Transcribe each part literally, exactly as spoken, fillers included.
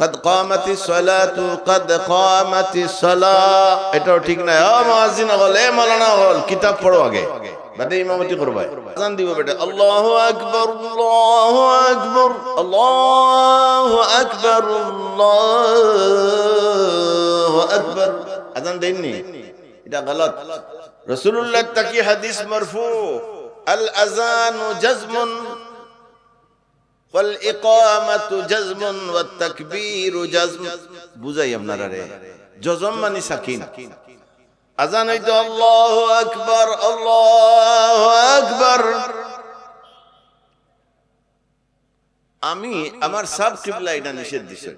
قد قامت الصلاة، قد قامت الصلاة। এটাও ঠিক না। ও মুয়াজ্জিন অকল, এ মাওলানা অকল, কিতাব পড়ো আগে, বাদে ইমামতি করবায়। আজান দিব বেটা, আল্লাহু আকবার, আল্লাহু আকবার, আল্লাহু আকবার, আল্লাহু আকবার। আজান দেননি, এটা গলত। রাসূলুল্লাহ থাকি হাদিস মারফু, আল আজানু জাজমুন ওয়াল ইকামাতু জাজমুন ওয়াত তাকবীরু জাজম। বুঝাই আপনারারে, জজম মানি সাকিন। আজান অইতো আল্লাহু আকবার, আল্লাহু আকবার। আমি, আমার সাব কিবলা এটা নিষেধ দিছে।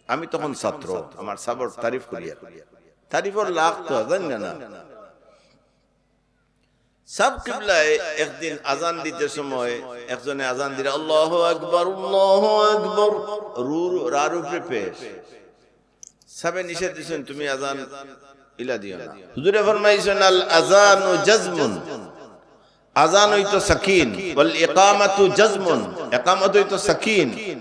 আমি তখন ছাত্র, আমার সাবর তারিফ করিয়ার। তারিফর লাখ তো জানি না, না। সাব কিবলায় একদিন আজান দিতে সময় একজনে আজান দিলে, "আল্লাহু আকবার, আল্লাহু আকবার।" রু-, রার উপরে পেশ। সাবে নিষেধ দিছেন, "তুমি আজান ইলা দিও না।" হুজুরে ফরমাইছেন, "আল আজানু জাজমুন।" আজান অইতো সাকিন, "ওয়াল ইকামাতু জাজমুন।" একামত অইতো সাকিন।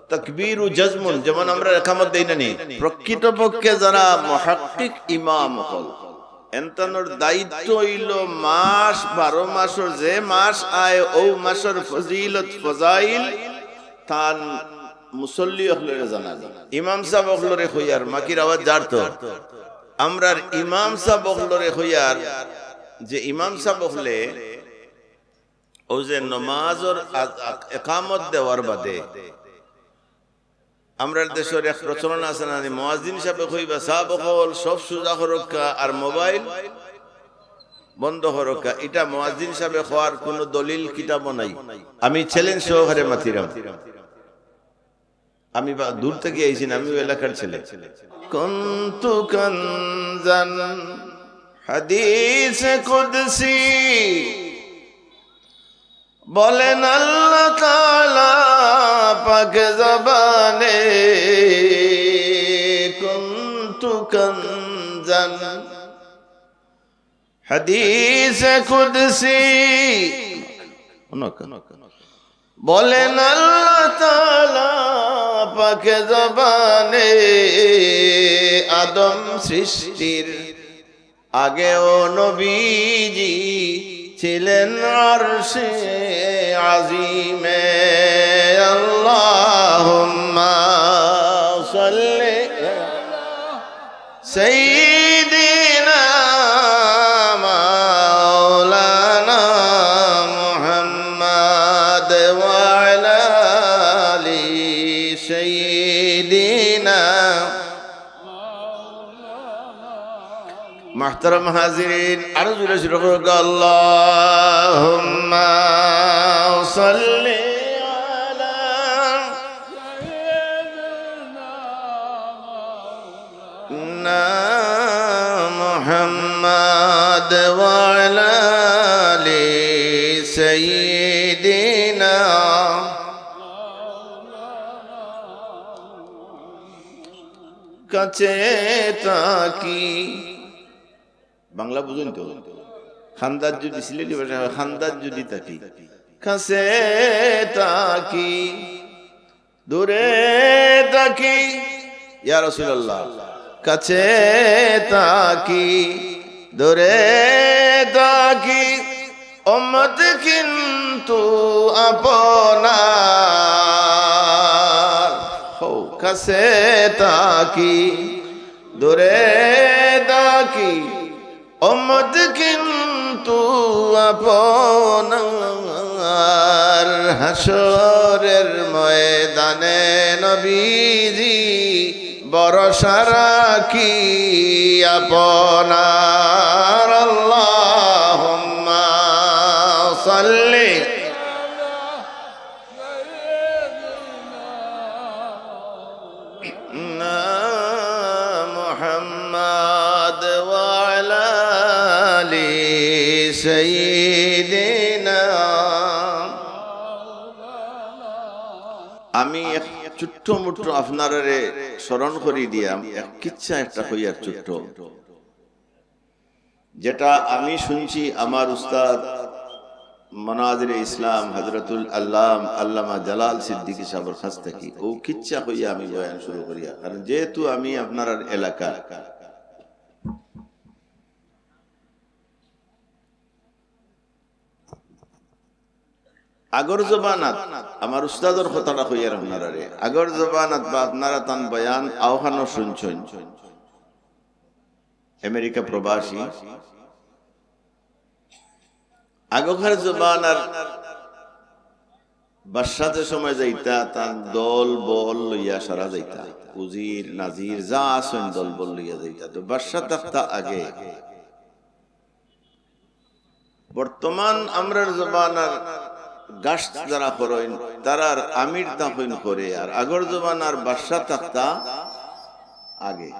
তাকবীরু জাজমুন, যেমন আমরা একামত দেই না নি, প্রকৃতপক্ষে যারা মুহাক্কিক ইমাম অকল, এনতানোর দায়িত্ব অইলো মাস, বারো মাসর যে মাস আয়, অউ মাসর ফজিলত ফজাইল তান মুসল্লি অকলরে জানানি। ইমাম সাব অকলরে কইয়ার, মাকির আওয়াজ যার তো, আমরার ইমাম সাব অকলরে কইয়ার যে ইমাম সাব অকলে অউ যে নমাজর আ-, আ-, একামত দেওয়ার বাদে আমরার দেশর এক প্রচলন আছে না নি, মুয়াজ্জিন সাবে কইবা, "সাব অকল সব সুজা করউক্কা আর মোবাইল বন্ধ করউক্কা।" ইটা মুয়াজ্জিন সাবে কওয়ার কুনু দলিল কিতাবো নাই। আমি চ্যালেঞ্জ সহকারে মাতিরাম। আমি বা-, দূর থাকি আইছি না, আমি অউ এলাকার ছেলে। কুনতু কানজান, হাদিসে কুদসি, বলেন আল্লাহ তাআলা পাক জবানে, কুনতু কানজান। হাদিসে কুদসি, বলেন আল্লাহ তাআলা পাক জবানে, আদম সৃষ্টির আগেও নবীজি ছিলেন আরশে আজিমে। আল্লাহুম্মা সাল্লি সাইয়্যিদিনা মাওলানা মুহাম্মাদ ওয়া আলা আলি সাইয়্যিদিনা। মুহতারাম হাজিরিন, আরো জোরে জোরে কউক্কা, আল্লাহুম্মা সাল্লি আলা সাইয়্যিদিনা মুহাম্মাদ ওয়া আলা আলি সাইয়্যিদিনা। কাছে থাকি। বাংলা বুঝইন তো? খান্দাত যদি, সিলেটি ভাষায় কয়, খান্দাত যদি থাকি, কাছে থাকি, দূরে থাকি, ইয়া রাসূলুল্লাহ, কাছে থাকি, দূরে থাকি, উম্মত কিন্তু আপনার। হো, কাছে থাকি, দূরে থাকি, উম্মত কিন্তু আপনার। হাশরের ময়দানে নবীজি ভরসা রাখি আপনার। আল্লাহুম্মা সাল্লি মুহাম্মাদ ওয়া আলা আলি সাইয়্যিদিনা। আমি এক ছোট্ট মোট্ট আপনারারে স্মরণ করি দিয়াম, এক কিচ্ছা একটা কইয়ার ছোট্ট। যেটা আমি শুনছি আমার উস্তাদ মানাজিরে ইসলাম হযরতুল আল্লাম আল্লামা জালাল সিদ্দিকী সাহেবর কাছ থাকি অউ কিচ্ছা কইয়া আমি বয়ান শুরু করিয়ার, কারণ যেহেতু আমি আপনারার এলাকার। আগর জমানাত, আমার উস্তাদর কথাটা কইয়ার আপনারারে, আগর জমানাত বা আপনারা তান বয়ান আওখানো শুনছইন, আমেরিকা প্রবাসী, আগকার জমানার বাদশা যে সময় যাইতা, তান দল বল লইয়া সারা যাইতা, উজির নাজির যা আছইন দল বল লইয়া যাইতা। তো বাদশা থাকতা আগে। বর্তমান আমরার জমানার গাস্ট যারা করইন, তারার আমির তখন করে, আর আগর জমানার বাদশা থাকতা আগে।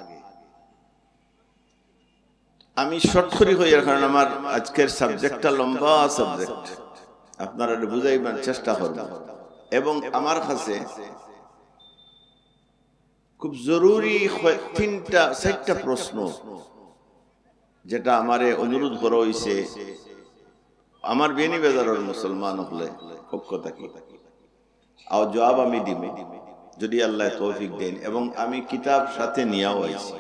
আমি শর্ট করি কইয়ার, কারণ আমার আজকের সাবজেক্টটা লম্বা সাবজেক্ট, আপনারারে বুঝাইবার চেষ্টা করব। এবং আমার কাছে খুব জরুরি কয়-, তিনটা চাইরটা প্রশ্ন, যেটা আমারে অনুরোধ করা অইছে আমার বিয়ানীবাজারর মুসলমান অকলর পক্ষ থাকি। আর জবাব আমি দিমু, যদি আল্লায় তৌফিক দেইন, এবং আমি কিতাব সাথে নিয়াও আইছি।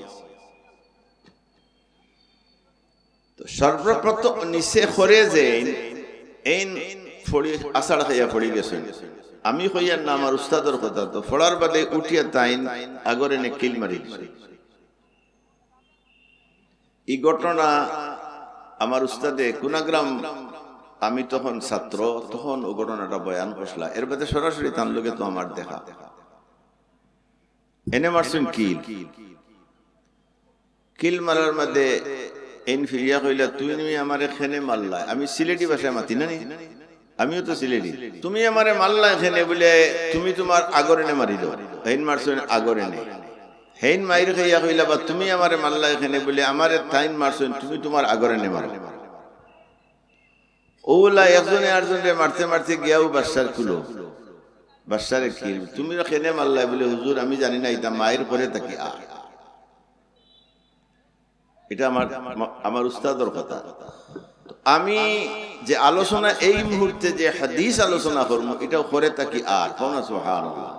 তো সর্বপ্রথম নিচে করে যে এইন, এইন পড়ি, আছাড় খাইয়া পড়ি গেছইন। আমি কইয়ার না, আমার উস্তাদর কথা, তো পড়ার বাদে উঠিয়া তাইন আগর এনে কিল মারি দিছইন। ই ঘটনা আমার উস্তাদে কুনাগ্রাম, আমি তখন ছাত্র, তখন অউ ঘটনাটা বয়ান করছলা। এর বাদে সরাসরি তান লগে তো আমার দেখা। এনে মারছইন কিল। কিল মারার মাঝে এইন ফিরিয়া কইলা, "তুমি আমারে কেনে মারলায়?" আমি সিলেটি ভাষায় মাতি না নি, আমিও তো সিলেটি। "তুমি আমারে মারলায় কেনে?" বুলে, "তুমি তুমার আগর এনে মারি দেও।" এইন মারছইন আগর এনে। হেইন মাইর খাইয়া কইলা, "বা তুমি আমারে মারলায় কেনে?" বুলে, "আমারে তাইন মারছইন, তুমি তুমার আগর এনে মারো।" অউলা একজনে আরজনরে মারতে মারতে গিয়াউ বাদশার কুলো। বাদশারে কিল, "তুমি কেনে মারলায়?" বুলে, "হুজুর, আমি জানি না, ইতা মাইর করে থাকি আর।" ইটা আমার, আমার উস্তাদর কথা। আমি যে আলোচনা, এই মুহূর্তে যে হাদিস আলোচনা করমু, ইটাও করে থাকি আর। কও না সুবহানাল্লাহ।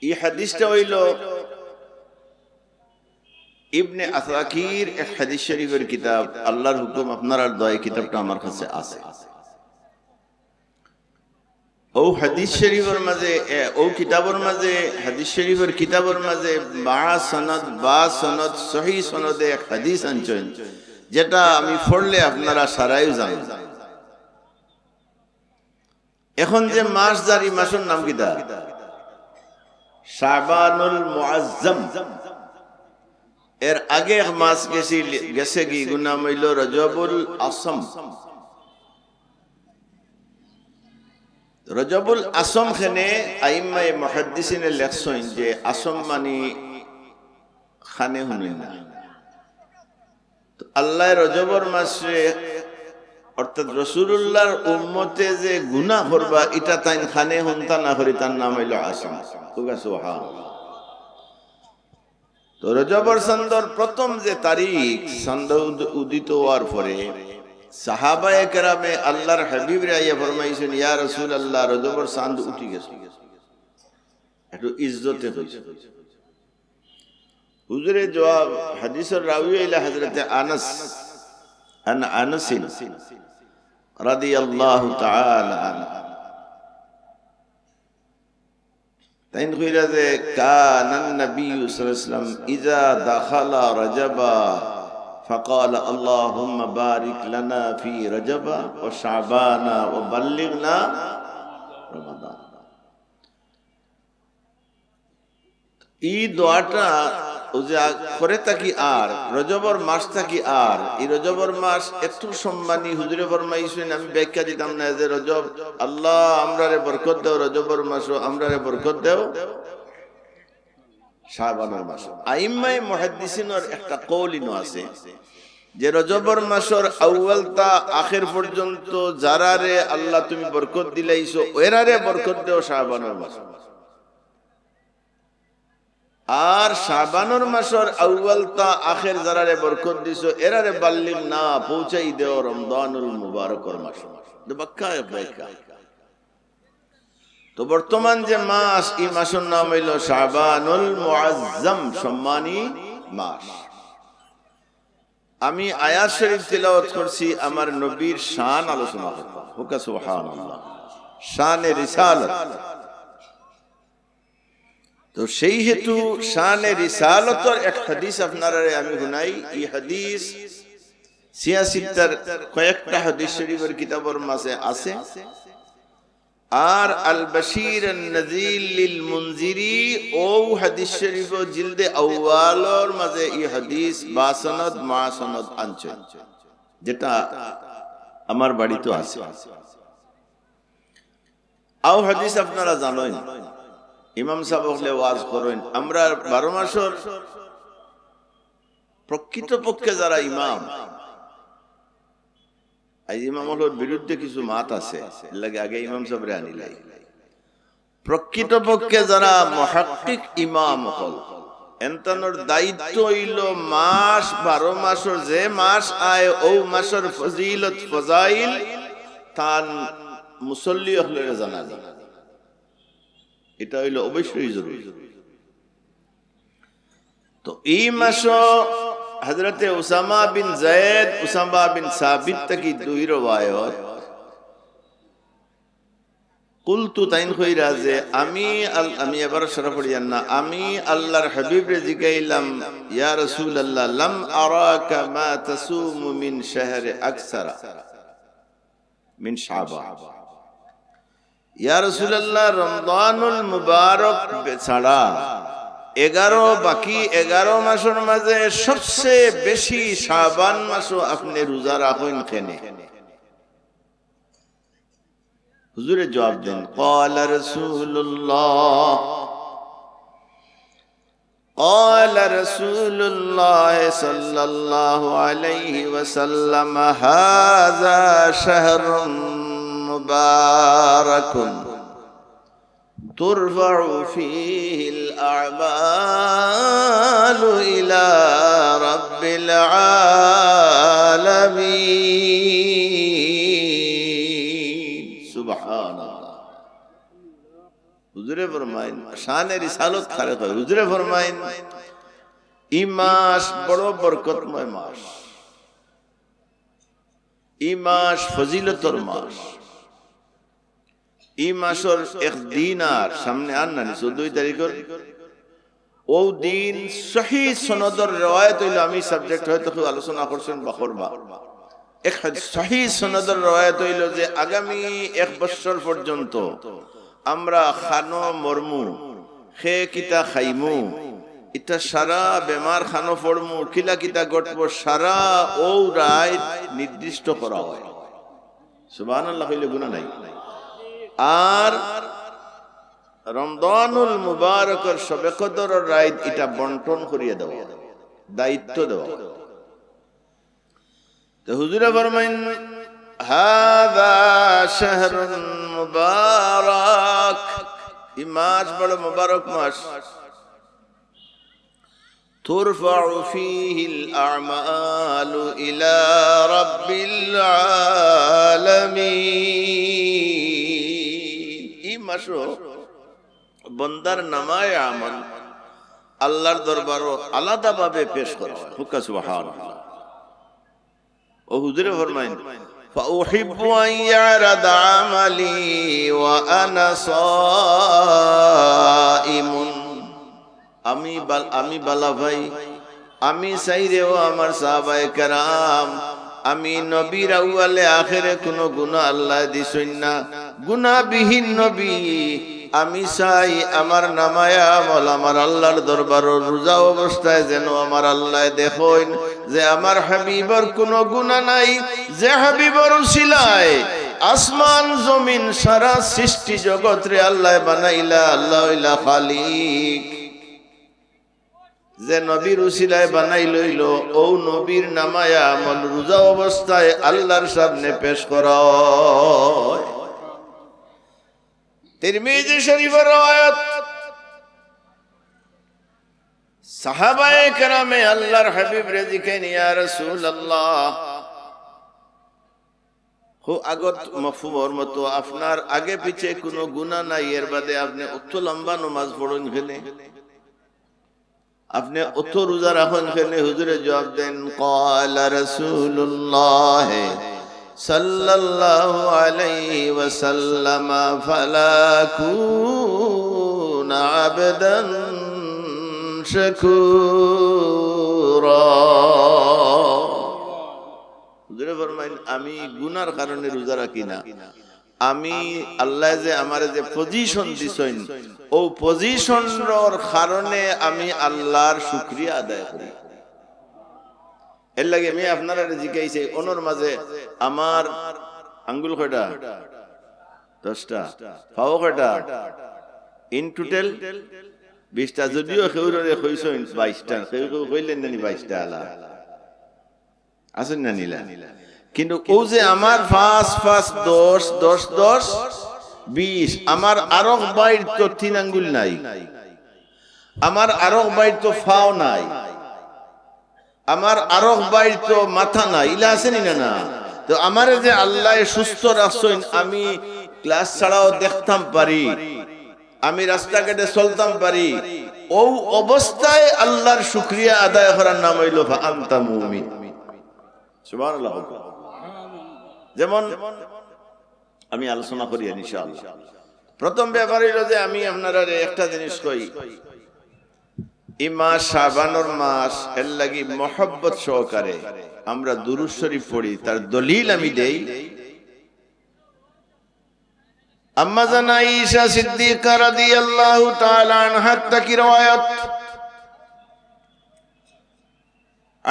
ই হাদিসটা অইলো ইবনে আসাকির এক হাদিস শরীফর কিতাব, আল্লার হুকুম আপনারার দোয়ায় কিতাবটা আমার কাছে আছে। অউ হাদিস শরীফর মাঝে, এ, অউ কিতাবর মাঝে, হাদিস শরীফর কিতাবর মাঝে বা সনদ, বা সনদ, সহি সনদে এক হাদিস আনছইন, যেটা আমি পড়লে আপনারা সারাইও জানবা। এখন যে মাস যার, ই মাসর নাম কিতা? শাবানুল মুআজ্জম। এর আগে এক মাস গেছে, গেছেগি, ইগুর নাম অইলো রজবুল আসম। রজবুল আসম কেনে আইম্মায়ে মুহাদ্দিসিনে লেখছইন যে আসম মানি কানে হুনইন না। তো আল্লায় রজবর মাসে, অর্থাৎ রাসুলুল্লাহর উম্মতে যে গুনা করবা, ইটা তাইন কানে হুনতা না করি, তার নাম অইলো আসম। কউক্কা সুবহানাল্লাহ। তো রজবর চান্দর প্রথম যে তারিখ, চান্দ উদ-, উদিত অওয়ার পরে সাহাবায়ে কেরামে আল্লার হাবিবরে আইয়া ফরমাইছইন, "ইয়া রাসুলাল্লাহ, রজবর চান্দ উঠি গেছে, একটু ইজ্জতে কইছে।" হুজুরে জবাব, হাদিসর রাবি অইলা হযরতে আনাস, আন আনাসিন রাদিয়াল্লাহু তাআলা আনহু। তাইন কইরা যে, "কানান নাবিয়্যু সাল্লাল্লাহু আলাইহি ওয়াসাল্লাম ইযা দাখালা রাজাবা ফাকালা, আল্লাহুম্মা বারিক লানা ফি রাজাবা ওয়া শাবানা ওয়া বাল্লিগনা রমাদান।" ই দোয়াটা অউ যে আ-, করে থাকি আর, রজবর মাস থাকি আর, ই রজবর মাস এত সম্মানী, হুজুরে ফরমাইছইন, আমি ব্যাখ্যা দিতাম না যে রজব, আল্লাহ আমরারে বরকত দেও, রজবর মাসো আমরারে বরকত দেও, শাবানর মাসো। আইম্মায়ে মুহাদ্দিসিনর একটা কওল ইনো আছে যে রজবর মাসর আউয়াল তা আখের পর্যন্ত যারারে আল্লাহ তুমি বরকত দিলাইছো, এরারে বরকত দেও শাবানর মাসো। আর শাবানর মাসর আউয়াল তা আখের যারারে বরকত দিছো, এরারে বাল্লিগ না, পৌঁছাই দেও রমজানুল মুবারকর মাস। তো বাক্কা এক বাক্কা। তো বর্তমান যে মাস, এই মাসর নাম অইলো শাবানুল মুআজ্জাম, সম্মানী মাস। আমি আয়াত শরীফ তিলাওয়াত করছি, আমার নবীর শান আলোচনা করতাম। হুকা সুবহানাল্লাহ। শানে রিসালত। তো সেই হেতু শানে রিসালতর এক হাদিস আপনারারে আমি হুনাই। এই হাদিস সিয়া সিত্তার কয়েকটা হাদিস শরীফর কিতাবর মাঝে আছে। আর আল বাশির আন নাজির লিল মুনজিরি, ও হাদিস শরীফ জিলদে আউয়ালর মাঝে এই হাদিস বাসনদ মাসনদ আনছে, যেটা আমার বাড়িত আছে। আও হাদিস আপনারা জানইন, ইমাম সাহেব হকলে ওয়াজ করইন। আমরা বারো মাসর প্রকৃতপক্ষে যারা ইমাম, আইজ ইমাম হকলর বিরুদ্ধে কিছু মাত আছে, এর লাগি আগে ইমাম সাহেবরে আনিলাই। প্রকৃতপক্ষে যারা মুহাক্কিক ইমাম হকল, এনতানর দায়িত্ব অইলো মাস, বারো মাসর যে মাস আয়, ও মাসর ফজিলত ফজাইল তান মুসল্লি হকলরে জানানি। এটা অইলো অবশ্যই জরুরি। তো এই মাসো হযরতে উসামা বিন যায়েদ, উসামা বিন সাবিত থাকি দুই রওয়ায়ত। কুলতু, তাইন কইরা যে আমি আল-, আমি এবার শরফ পড়িয়ার না, আমি আল্লাহর হাবিবরে জিগাইলাম, ইয়া রাসূলুল্লাহ, লাম আরাকা মা তাসুমু মিন শাহরি আকসারা মিন শাবান। ইয়া রাসূলুল্লাহ, রমজানুল মুবারক বে-, ছাড়া এগারো, বাকি এগারো মাসর মাঝে সবচেয়ে বেশি শাবান মাসো আপনে রোজা রাখইন কেনে? হুজুরে জবাব দেন, قال رسول الله، قال رسول الله صلى الله عليه وسلم: هذا شهر مبارك ترفع فيه الأعمال إلى رب العالمين. سبحان الله. হুজুরে ফরমাইন, শানে রিসালত কারে কয়? হুজুরে ফরমাইন, ই মাস বড় বরকতময় মাস, ই মাস ফজিলতর মাস, ই মাসর এক দিন আর সামনে আর নানি, চৌদ্দ তারিখর ও দিন সহি সনদর রেওয়ায়ত অইলো, আমি subject হয়তো কেউ আলোচনা করছেন বা করবা। এক হাদ-, সহি সনদর রেওয়ায়ত অইলো যে আগামী এক বছর পর্যন্ত আমরা খানো মরমু, খে কিতা খাইমু, ইতা সারা বেমার খানো পড়মু, কিলা কিতা ঘটবো, সারা ও রাইত নির্দিষ্ট করা হয়। সুবহানাল্লাহ কইলে গুনাহ নাই। আর রমজানুল মুবারকর শবে কদরর রাইত ইটা বন্টন করিয়া দেওয়া, দায়িত্ব দেওয়া। তো হুজুরে ফরমাইন, "হাযা শাহরুন মুবারাক", ই মাস বড় মুবারক মাস। ترفع فيه الأعمال إلى رب العالمين। ই মাসো বন্দার নামায়ে আমল আল্লাহর দরবারো আলাদাভাবে পেশ করা হয়। হুক্কা সুবহানাল্লাহ। ও হুজুরে ফরমাইন, "فأحب أن يعرض عملي وأنا صائم।" আমি বাল-, আমি বালা ভাই, আমি চাইরে ও আমার সাহাবায়ে কেরাম, আমি নবীর আউয়ালে আখেরে কুনু গুনা আল্লায় দিছইন না, গুনাবিহীন নবী, আমি চাই আমার নামায়ে আমল আমার আল্লাহর দরবারো রোজা অবস্থায় যেন আমার আল্লায় দেখইন যে আমার হাবিবর কুনু গুনা নাই, যে হাবিবর উসিলায় আসমান জমিন সারা সৃষ্টি জগতরে আল্লায় বানাইলা, আল্লাহ অইলা খালিক। যে নবীর উসিলায় বানাইল অইলো, ও নবীর নামায়ে আমল রোজা অবস্থায় আল্লাহর সামনে পেশ করা হয়। তিরমিজি শরীফর রেওয়ায়াত। সাহাবায়ে কেরামে আল্লাহর হাবিবরে জিকাইন, ইয়া রাসূলুল্লাহ, হু আগত মফহুমর মতো আপনার আগে পিছে কোনো গুনাহ নাই, এর বাদে আপনে অত লম্বা নমাজ পড়ইন কেনে? আপনে অত রোজা রাখইন কেনে? হুজুরে জবাব দেন, قال رسول الله صلى الله عليه وسلم، فلا أكون عبدا شكورا। হুজুরে ফরমাইন, আমি গুনার কারণে রোজা রাখি না, আমি আল্লাহ যে আমারে যে পজিশন দিছইন, ও পজিশনর কারণে আমি আল্লাহর শুকরিয়া আদায় করি। এর লাগি আমি আপনারারে জিকাইছি, অনর মাঝে আমার আঙ্গুল কয়টা? দশটা। পাও কয়টা? In total বিশটা। যদিও কেউরে কইছইন বাইশটা, কেউ কেউ কইলেন নানি বাইশটা আলা। আছইন না নিলা? কিন্তু ও যে আমার পাঁচ পাঁচ দশ, দশ দশ বিশ, আমার আরক ভাইর তো তিন আঙ্গুল নাই, আমার আরক ভাইর তো পাও নাই, আমার আরক ভাইর তো মাথা নাই, ইলা আছে নি না? না। তো আমারে যে আল্লায় সুস্থ রাখছইন, আমি ক্লাস ছাড়াও দেখতাম পারি, আমি রাস্তাঘাটে চলতাম পারি, ও অবস্থায় আল্লাহর শুকরিয়া আদায় করার নাম অইলো فأنت مؤمن। সুবহানাল্লাহ। যেমন আমি আলোচনা করি ইনশাআল্লাহ। প্রথম ব্যাপার অইলো যে আমি আপনারারে একটা জিনিস কই, ই মাস শাবানর মাস, এর লাগি মহব্বত সহকারে আমরা দুরূদ শরীফ পড়ি, তার দলিল আমি দেই। আম্মা জান আয়েশা সিদ্দিকা রাদিয়াল্লাহু তাআলা আনহা থাকি রওয়ায়াত,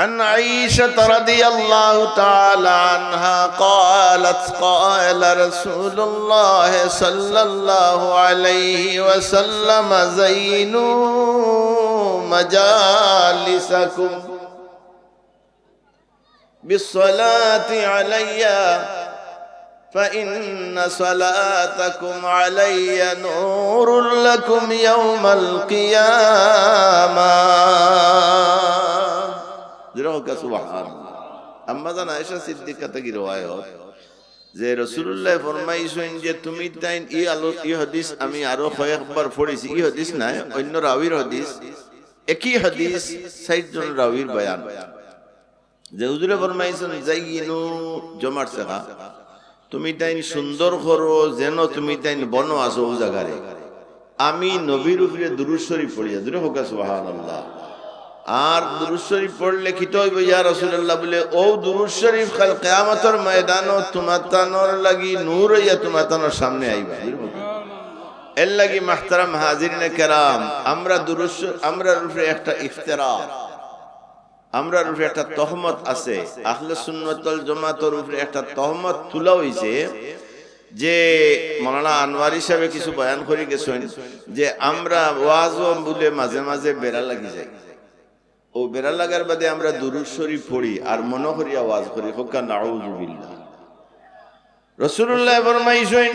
عن عائشة رضي الله تعالى عنها قالت، قال رسول الله صلى الله عليه وسلم، زينوا مجالسكم بالصلاة علي، فإن صلاتكم علي نور لكم يوم القيامة। জোরে কউক্কা সুবহানাল্লাহ। আম্মা জান আয়েশা সিদ্দিকা থাকি রওয়ায়াত যে রাসূলুল্লায় ফরমাইছইন যে তুমি তাইন ই আলো-, ই হাদিস আমি আরো কয়েকবার পড়ছি, ই হাদিস নায়, অন্য রাবির হাদিস, একই হাদিস, চাইরজন রাবির বয়ান। যে হুজুরে ফরমাইছইন, "জাইয়িনু", জমার সিগা, তুমি তাইন সুন্দর করো, যেন তুমি তাইন বনো আছো অউ জাগারে। আমি নবীর উপরে দুরূদ শরীফ পড়িয়া, জোরে কউক্কা সুবহানাল্লাহ। আর দুরূদ শরীফ পড়লে কিতা অইবো ইয়া রাসূলুল্লাহ? বলে, অউ দুরূদ শরীফ কাল কিয়ামতর ময়দানো তুমাতানর লাগি নূর অইয়া তুমাতানর সামনে আইবা। জোরে কউক্কা। এর লাগি মুহতারাম হাজিরিনে কেরাম, আমরা দুরূদ শ-, আমরার উপরে একটা ইফতিরা, আমরার উপরে একটা তহমত আছে, আহলে সুন্নাত ওয়াল জামাতর উপরে একটা তহমত তুলা অইছে যে মৌলানা আনোয়ারি সাহেবে কিছু বয়ান করি গেছইন যে আমরা ওয়াজো বুলে মাঝে মাঝে বেড়া লাগি যাই, অউ বেড়া লাগার বাদে আমরা দুরূদ শরীফ পড়ি আর মনো করিয়া ওয়াজ করি। কউক্কা নাউযুবিল্লাহ। রাসূলুল্লায় ফরমাইছইন,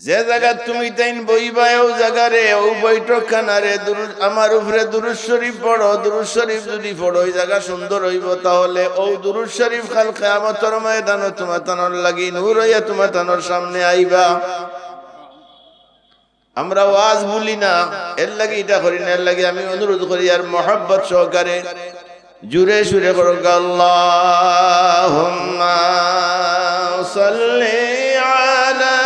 যে জাগাত তুমি তাইন বইবায় অউ জাগারে, অউ বৈঠকখানারে দুরূদ, আমার উপরে দুরূদ শরীফ পড়ো, দুরূদ শরীফ যুদি পড়ো, অউ জাগা সুন্দর অইবো, তাহলে অউ দুরূদ শরীফ কাল কিয়ামতর ময়দানো তুমাতানর লাগি নূর অইয়া তুমাতানর সামনে আইবা। আমরা ওয়াজ ভুলি না, এর লাগি ইটা করি না, এর লাগি আমি অনুরোধ করি আর মহব্বত সহকারে জুরে সুরে পড়ো, আল্লাহুম্মা সাল্লি আলা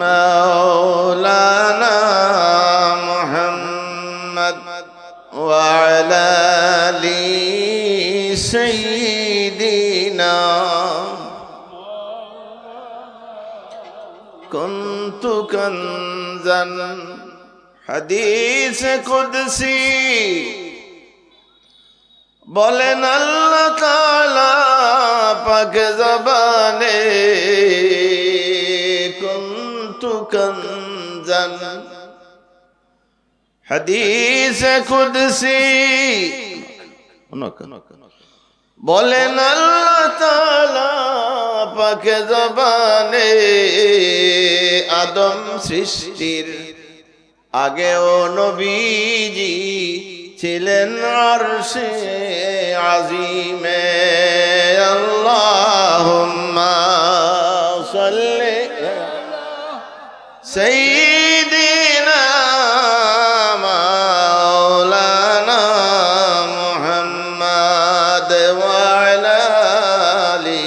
মাওলানা মুহাম্মদ ওয়া আলা আলি সাইয়্যিদিনা। কুনতু কানজান, হাদিস কুদসি, বলেন আল্লাহ তাআলা পাক জবানে, কুনতু কানজান, হাদিস কুদসি। বলেন আল্লাহ তাআলা পাক জবানে, আদম সৃষ্টির আগেও নবীজি ছিলেন আরশে আজিমে। আল্লাহুম্মা সাল্লি সাইয়্যিদিনা মাওলানা মুহাম্মদ ওয়া আলা আলি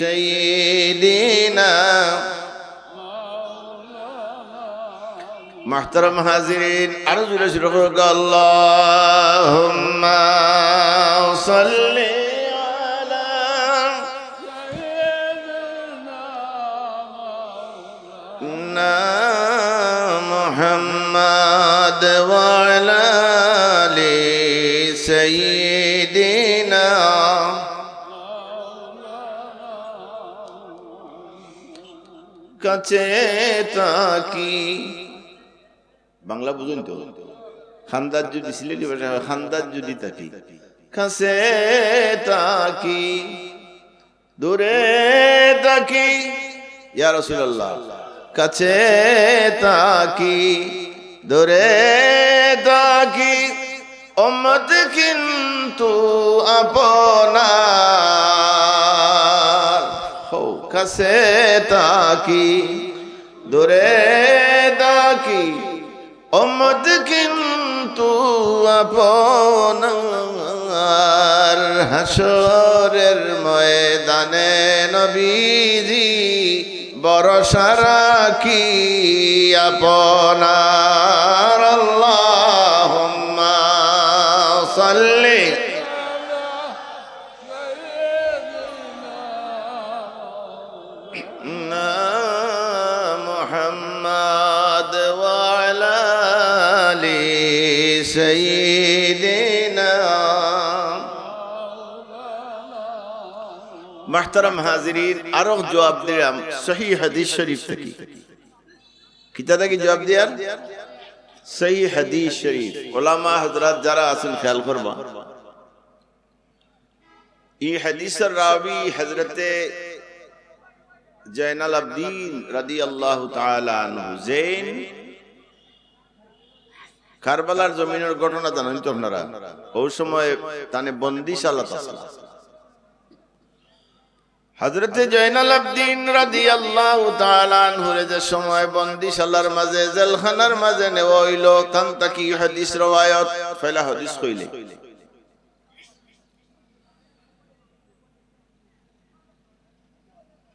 সাইয়্যিদিনা। মুহতারাম হাজিরিন, আরো জোরে জোরে কউক্কা, আল্লাহুম্মা সাল্লি আলা সাইয়্যিদিনা মুহাম্মদ ওয়া আলা আলি সাইয়্যিদিনা। কাছে তাকি, বাংলা বুঝইন তো? খান্দাত যদি, সিলেটি ভাষায় হয়, খান্দাত যদি তাকি, কাছে তাকি, দূরে তাকি, ইয়া রাসূলুল্লাহ, কাছে তাকি, দূরে তাকি, উম্মত কিন্তু আপনার। হো, কাছে তাকি, দূরে তাকি, উম্মত কিন্তু আপনার। হাশরের ময়দানে নবীজি ভরসা রাখি আপনার। আল্লাহুম্মা সাল্লি মুহাম্মদ ওয়া আলা আলি সাইয়্যিদিনা। মুহতারাম হাজিরিন, আরো জবাব দিলাম সহিহ হাদিস শরীফ থাকি। কিতা থাকি জবাব দিয়ার? সহিহ হাদিস শরীফ। ওলামা হযরত যারা আছইন খেয়াল করবা, ই হাদিসর রাবি হযরতে জয়নাল আবদিন রাদিয়াল্লাহু তাআলা আনহু। জেইন কারবালার জমিনর ঘটনা জানইন তো আপনারা, অউ সময় তানে বন্দিশালাত আছলা। হযরতে জয়নাল আবদিন রাদিয়াল্লাহু তাআলা আনহুরে যে সময় বন্দিশালার মাঝে, জেলখানার মাঝে নেওয়া অইলো, তান থাকি হাদিস রওয়ায়ত, পয়লা হাদিস কইলে।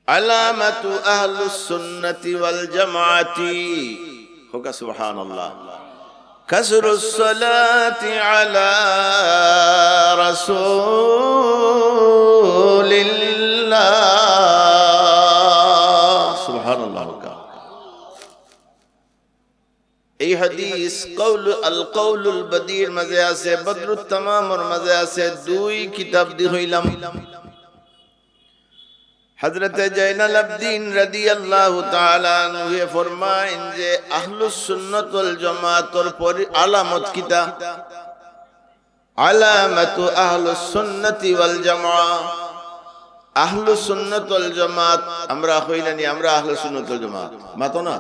আলামাতু আহলুস সুন্নতি ওয়াল জামাআতি। কউক্কা সুবহানাল্লাহ। কাসরুস সালাতি আলা রাসূলিল্লাহ। সুবহানাল্লাহ। এই হাদিস কওল, আল কওলুল বদীর মাঝে আছে, বদরুত তামামর মাঝে আছে, দুই কিতাব দি কইলাম। হযরতে জয়নাল আবদিন রাদিয়াল্লাহু তাআলা আনহুয়ে ফরমাইন যে আহলুস সুন্নাত ওয়াল জামাতর পরি-, আলামত কিতা? আলামাতু আহলুস সুন্নতি ওয়াল জামাআহ। আহলুস সুন্নাত ওয়াল জামাত, আমরা কইলানি, আমরা আহলুস সুন্নাত ওয়াল জামাত। মাতো না?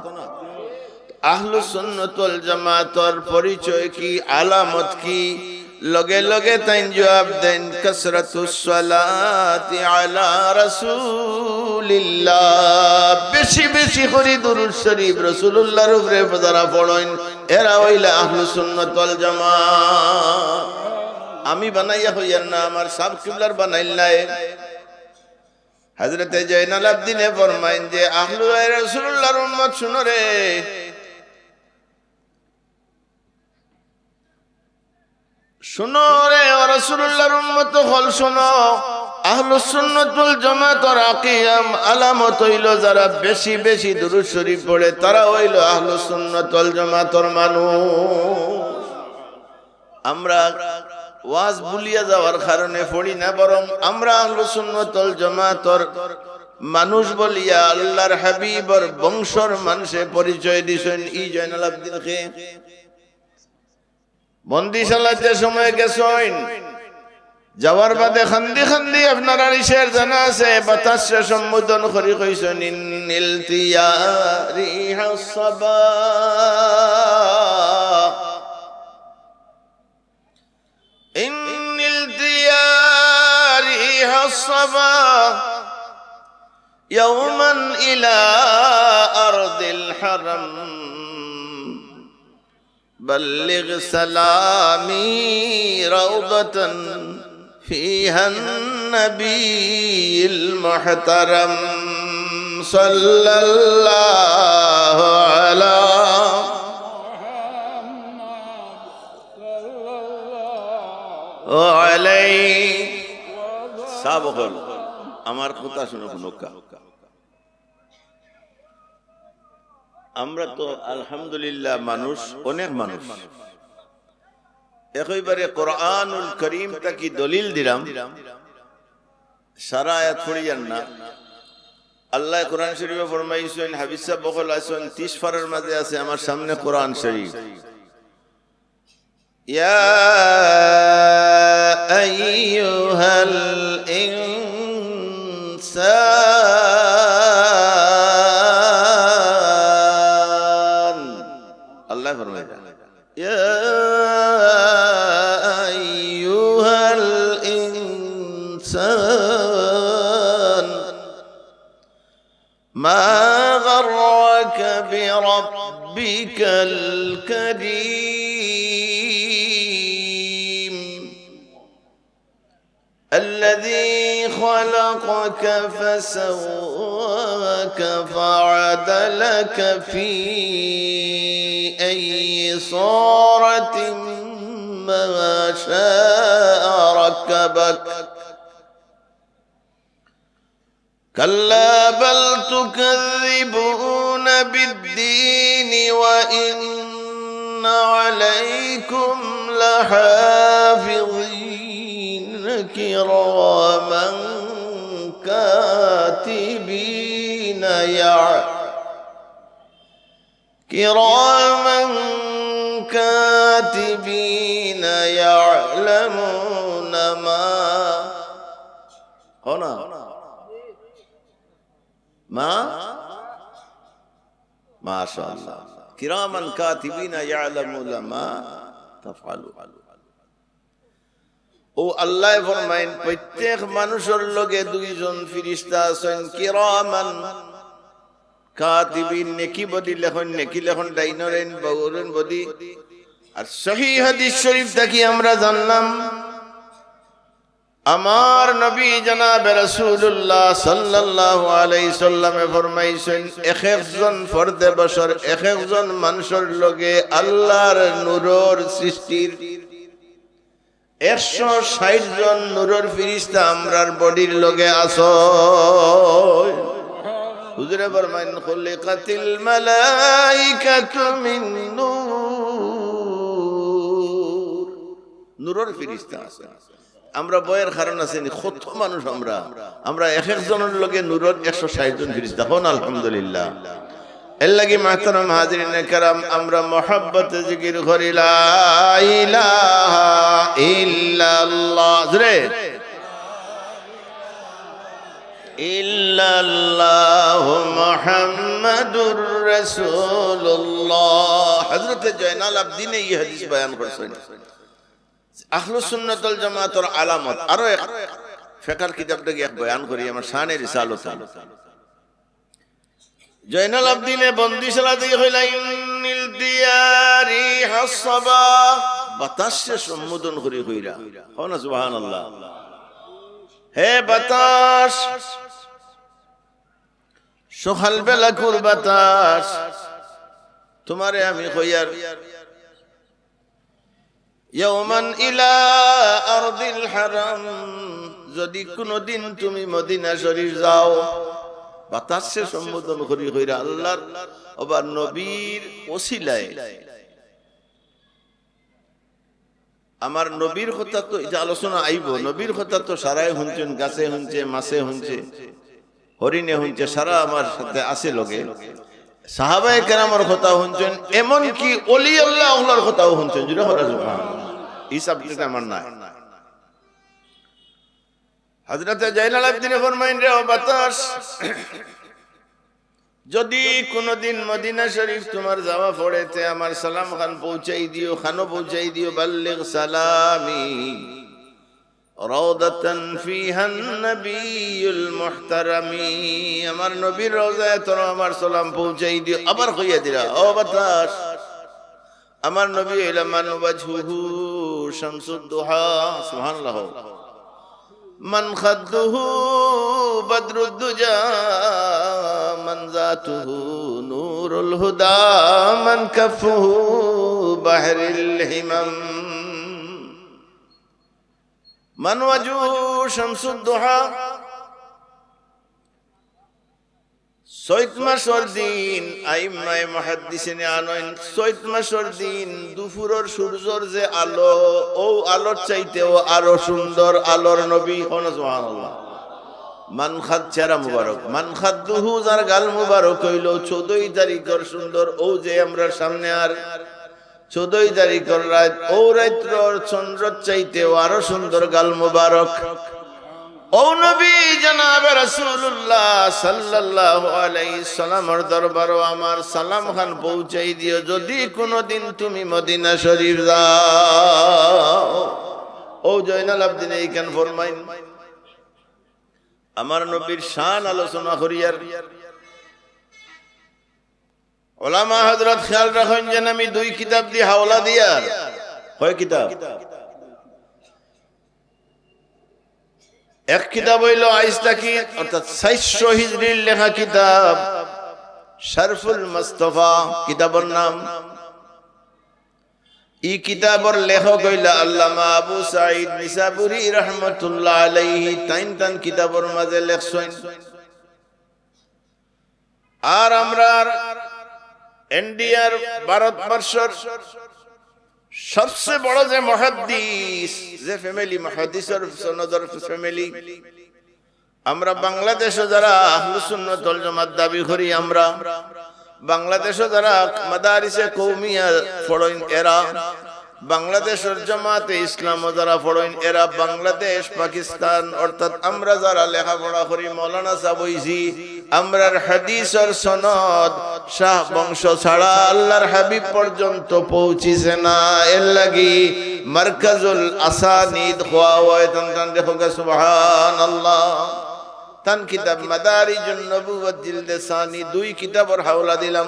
আহলুস সুন্নাত ওয়াল জামাতর পরিচয় কি, আলামত কি? লগে লগে তাইন জবাব দেইন, কাসরাতুস সালাতি আলা রাসূলিল্লাহ। বেশি বেশি করি দুরূদ শরীফ রাসূলুল্লাহর উপরে যারা পড়ইন, এরা অইলা আহলুস সুন্নাত ওয়াল জামাত। আমি বানাইয়া কইয়ার না, আমার সাব কিবলার বানাইল না এ। হযরতে জয়নাল আবদিনে ফরমাইন যে, আহলু রাসূলুল্লাহর উম্মত, শুনো রে, শুনো রে, ও রাসূলুল্লাহর উম্মত অকল, শুনো। আহলুস সুন্নাত ওয়াল জামাতর আকিয়াম আলামত অইলো যারা বেশি বেশি দুরূদ শরীফ পড়ে, তারা অইলো আহলুস সুন্নাত ওয়াল জামাতর মানুষ। আমরা ওয়াজ ভুলিয়া যাওয়ার কারণে পড়ি না, বরং আমরা আহলুস সুন্নাত ওয়াল জামাতর মানুষ বলিয়া আল্লাহর হাবিবর বংশর মানষে পরিচয় দিছইন। ই জয়নাল আবদিন কে? বন্দিশালাত যে সময় গেছইন, যাওয়ার বাদে খান্দি খান্দি আপনারার ইশারা জানা আছে, বাতাসরে সম্বোধন করি কইছইন, "ইন্নিল তিয়ারি হাসবা।" إني الديار حصبا يوما إلى أرض الحرم بلغ سلامي روضة فيها النبي المحترم صلى الله على ওয়ালাই। সাব অকল, আমার কথা শুনো, শুনুক্কা। আমরা তো আলহামদুলিল্লাহ মানুষ, অনেক মানুষ। একেবারে কোরআনুল করিম থাকি দলিল দিলাম, সারা আয়াত পড়িয়ার না। আল্লায় কোরআন শরীফে ফরমাইছইন, হাফিজ সাব অকল আছইন, তিরিশ পারার মাঝে আছে আমার সামনে কোরআন শরীফ। يا أيها الإنسان। আল্লায় ফরমাইরা, يا أيها الإنسان ما غرك بربك الكريم الذي خلقك فسواك فعدلك في أي صورة ما شاء ركبك كلا بل تكذبون بالدين وإن عليكم لحافظين كراما كاتبين يع كراما كاتبين يعلمون ما هنا ما ما شاء الله كراما كاتبين يعلمون ما تفعلون। ও আল্লায় ফরমাইন, প্রত্যেক মানুষর লগে দুইজন ফিরিস্তা আছইন, কিরামান কাতিবিন, নেকি বদি লেখইন, নেকি লেখইন, ডাইনর আইন, বাউর আইন বদি। আর সহি হাদিস শরীফ থাকি আমরা জানলাম, আমার নবী জনাবে রাসূলুল্লাহ সাল্লাল্লাহু আলাইহি সাল্লামে ফরমাইছইন, এক একজন ফর্দে বশর, এক একজন মানুষর লগে আল্লাহর নূরর সৃষ্টির একশো ষাইট জন নূরর ফিরিস্তা আমরার বডির লগে আছইন। হুজুরে ফরমাইন, "খুলিকাতিল মালাইকাতু মিন নূর।" নূরর ফিরিস্তা আছইন। আমরা বয়ের কারণ আছে নি, কত মানুষ আমরা, আমরা এক একজনর লগে নূরর একশো ষাইট জন ফিরিস্তা। কউন আলহামদুলিল্লাহ। এর লাগি মাহতারাম হাজিরিনে কেরাম, আমরা মহব্বতে জিকির করি, লা ইলাহা ইল্লাল্লাহ। জোরে। ইল্লাল্লাহু মুহাম্মাদুর রাসূলুল্লাহ। হযরতে জয়নাল আবদিনে এই হাদিস বয়ান করছইন। আহলুস সুন্নাত ওয়াল জামাতর আলামত। আরো এক ফেকার কিতাব থাকি এক বয়ান করি, আমার শানে রিসালত। জয়নাল আবদিনে বন্দিশালা থাকি কইলা, "ইন্নিল দিয়ারি হাসবা।" বাতাসরে সম্বোধন করি কইরা। কও না সুবহানাল্লাহ। হে বাতাস, সকাল বেলাকুর বাতাস, তুমারে আমি কইয়ার ইয়াউমান ইলা আরদিল হারাম, যদি কুনুদিন তুমি মদিনা শরীফ যাও, বাতাসরে সম্বোধন করি কইরা আল্লাহর অবা নবীর ওসিলায়। আমার নবীর কথা তো ইটা আলোচনা আইবো, নবীর কথা তো সারায় হুনছইন, গাছে হুনছে, মাছে হুনছে, হরিণে হুনছে, সারা আমার সাথে আছে লগে। সাহাবায়ে কেরামর কথা হুনছইন, এমনকি অলি আল্লাহ অকলর কথাও হুনছইন। জোরে কও না সুবহানাল্লাহ। ই subject আমার নায়। হযরতে জয়নাল আবেদিনে ফরমাইন, রে ও বাতাস, যদি কুনুদিন মদিনা শরীফ তুমার যাওয়া পড়ে, তে আমার সালাম খান পৌঁছাই দিও। খানো পৌঁছাই দিও, বাল্লিগ সালামি রাউদাতান ফিহান নবিয়ুল মুহতারামি। আমার নবীর রওজায় তোরা আমার সালাম পৌঁছাই দিও। আবার কইয়া দিরা, ও বাতাস, আমার নবী অইলা মান ওয়াজহুহু শামসুদ দুহা, সুবহানাল্লাহ। মান খাদ্দুহু বাদরুদ দুজা, মান জাতুহু নূরুল হুদা, মান কাফুহু বাহরুল হিমাম। মান ওয়াজহুহু শামসুদ দুহা। চৈত মাসর দিন, আইম্মায়ে মুহাদ্দিসিনে আনইন, চৈত মাসর দিন দুপুরর সূর্যর যে আলো, অউ আলোর চাইতেও আরো সুন্দর আলোর নবী। কও না সুবহানাল্লাহ। মান খাদ, চেহারা মুবারক, মান খাদ্দুহু, যার গাল মুবারক অইলো চৌদ্দই তারিখর সুন্দর, অউ যে আমরার সামনে আর চৌদ্দই তারিখর রাইত, অউ রাইতর চন্দ্রর চাইতেও আরো সুন্দর গাল মুবারক। অউ নবী জনাবে রাসূলুল্লাহ সাল্লাল্লাহু আলাইহি সাল্লামর দরবারো আমার সালাম খান পৌঁছাই দিও, যদি কুনুদিন তুমি মদিনা শরীফ যাও। অউ জয়নাল আবেদিনে ইখান ফরমাইন। আমার নবীর শান আলোচনা করিয়ার ওলামা হযরত খেয়াল রাখইন যেন আমি দুই কিতাব দি হাওলা দিয়ার। কয় কিতাব? এক কিতাব অইলো আইজ থাকি, অর্থাৎ চাইরশো হিজরির লেখা কিতাব শারফুল মুস্তফা কিতাবর নাম। ই কিতাবর লেখক অইলা আল্লামা আবু সাঈদ নিসাবুরী রহমতুল্লাহ আলাইহি। তাইন তান কিতাবর মাঝে লেখছইন। আর আমরার ইন্ডিয়ার, ভারতবর্ষর সবচে বড় যে মুহাদ্দিস, যে ফ্যামিলি, মুহাদ্দিসর সনদর ফ্যামিলি, আমরা বাংলাদেশো যারা আহলুস সুন্নাত ওয়াল জামাত দাবি করি, আমরা বাংলাদেশো যারা মাদারিসে কওমিয়া পড়ইন এরা, বাংলাদেশর জামাতে ইসলামো যারা পড়ইন এরা, বাংলাদেশ, পাকিস্তান, অর্থাৎ আমরা যারা লেখাপড়া করি, মৌলানা সাব অইছি, আমরার হাদিসর সনদ শাহ বংশ ছাড়া আল্লাহর হাবিব পর্যন্ত পৌঁছিছে না। এর লাগি মারকাজুল আসানিদ কওয়া অয়। তান তান দেখো গা, সুবহানাল্লাহ। তান কিতাব মাদারিজুন নবুওয়াত জিলদে সানি, দুই কিতাবর হাওলা দিলাম।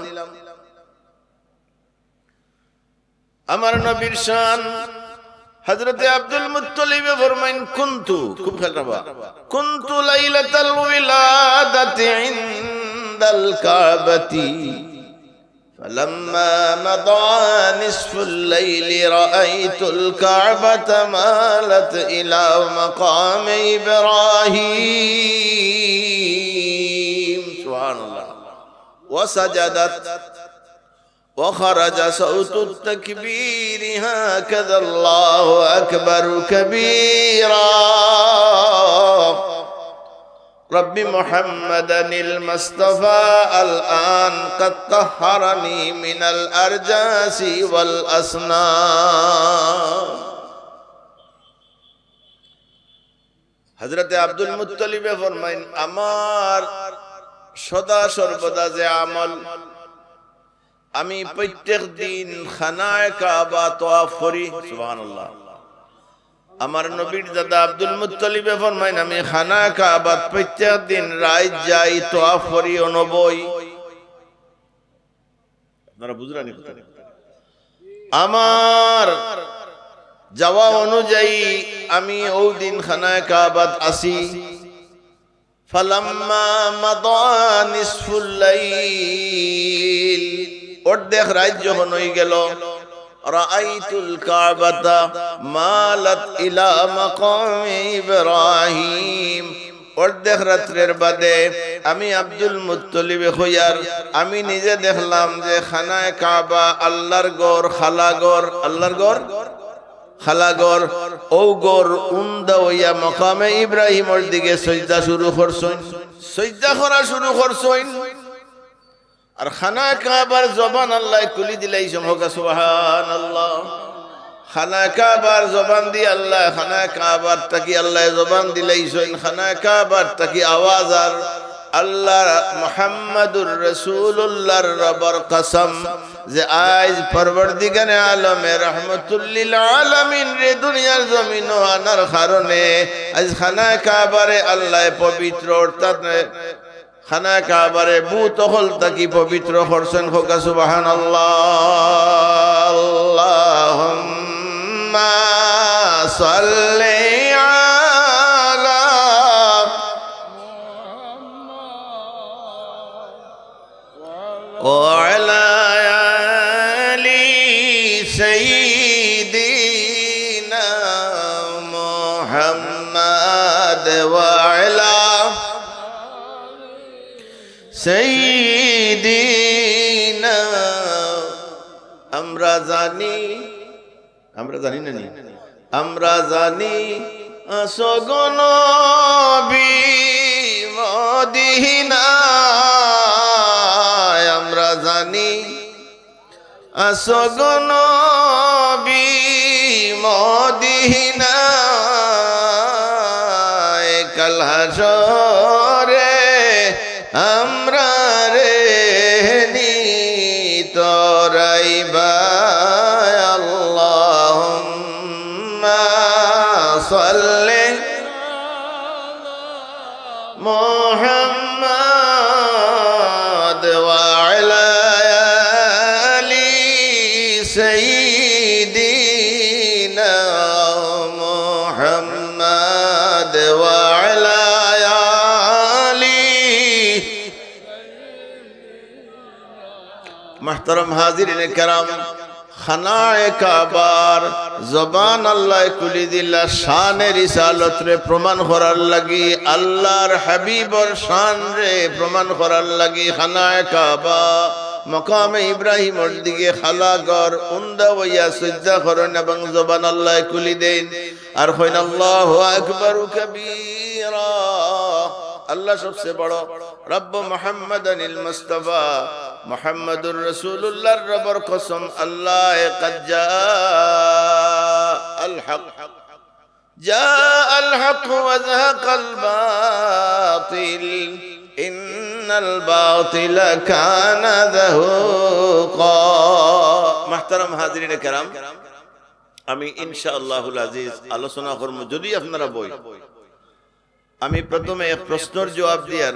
আমার নবীর শান, হযরতে আব্দুল মুত্তালিবে ফরমাইন, কুনতু, খুব খেয়াল রাখবা, কুনতু লাইলাতাল উইলাদাতি ইনদাল কাবাতি, ফালাম্মা মাদা নিসফুল লাইলি রাআইতুল কাবাতা মালাত ইলা মাকামি ইব্রাহিম। সুবহানাল্লাহ। ওয়া সাজাদাত وخرج صوت التكبير هكذا الله أكبر كبيرا. رب محمدا المصطفى الآن قد طهرني من الأرجاس والأصنام. হযরতে আব্দুল মুত্তালিবে ফরমাইন, আমার সদা সর্বদা যে আমল, আমি প্রত্যেক দিন খানায়ে কাবা তওয়াফ করি। সুবহানাল্লাহ। আমার নবীর দাদা আব্দুল মুত্তালিবে ফরমাইন, আমি খানায়ে কাবাত প্রত্যেক দিন রাইত যাই, তওয়াফ করি অনবই। আপনারা বুঝরা নি কথা? আমার যাওয়া অনুযায়ী আমি অউ দিন খানায়ে কাবাত আছি। ফালাম্মা মাদা নিসফুল লাইল, অর্ধেক রাইত যখন অইগেল, রাআইতুল কাবাতা মালাত ইলা মাকামি ইব্রাহিম। অর্ধেক রাত্রের বাদে আমি আব্দুল মুত্তালিবে কইয়ার, আমি নিজে দেখলাম যে খানায়ে কাবা, আল্লাহর ঘর, খালা ঘর, আল্লাহর ঘর, খালা ঘর, অউ ঘর উন্দা অইয়া মাকামে ইব্রাহিমর দিকে সইজদা শুরু করছইন, সইজদা করা শুরু করছইন। আর খানায়ে কাবার জবান আল্লায় খুলি দিলাইছইন, হক্কা সুবহানাল্লাহ। খানায়ে কাবার জবান দি আল্লাহ, খানায়ে কাবার থাকি আল্লাহ জবান দিলাইছইন, খানায়ে কাবার থাকি আওয়াজ আর আল্লাহ মুহাম্মাদুর রাসূলুল্লাহর রবর কসম, যে আইজ পরওয়ারদিগারে আলমে রহমতুল্লিল আলামিনরে দুনিয়ার জমিনো আনার কারণে আইজ খানায়ে কাবারে আল্লাহ পবিত্র, অর্থাৎ খানায়ে কাবারে বুত অকল থাকি পবিত্র করছইন। কউক্কা সুবহানাল্লাহ। আল্লাহুম্মা সাল্লি আলা ওয়া আলা আলি সাইয়্যিদিনা মুহাম্মাদ ওয়া আলা সাইয়্যিদিনা। আমরা জানি, আমরা জানি না নি? আমরা জানি আছো গো নবী মদিনায়, আমরা জানি আছো গো নবী মদিনায়, কাল হাশরে আমরারে নি তোরাইবা। আল্লাহুম্মা সাল্লি মুহাম্মাদ ওয়া আলা আলি সাইয়্যিদিনা মুহাম্মাদ ওয়া আলা আলি। মুহতারাম হাজিরিনে কেরাম, খানায়ে কাবার জবান আল্লায় খুলি দিলা শানে রিসালতরে প্রমাণ করার লাগি, আল্লাহর হাবিবর শানরে প্রমাণ করার লাগি। খানায়ে কাবা, মকামে ইব্রাহিমর দিকে খালা ঘর, উন্দা অইয়া সইজদা করইন এবং জবান আল্লায় খুলি দেইন। আর কইন, আল্লাহু আকবারু কাবীরা, আল্লাহ সবচেয়ে বড়। রব্ব মুহাম্মাদানিল মুস্তাফা, মুহাম্মাদুর রাসূলুল্লাহর রবর কসম, আল্লাহ, কাদ জাআল হক, জাআল হক ওয়া যাহাকাল বাতিল, ইন্নাল বাতিলা কানা যাহুকা। মুহতারাম হাজিরিনে কেরাম, আমি ইনশাআল্লাহুল আজিজ আলোচনা করমু, যদি আপনারা বই। আমি প্রথমে এক প্রশ্নর জবাব দিয়ার,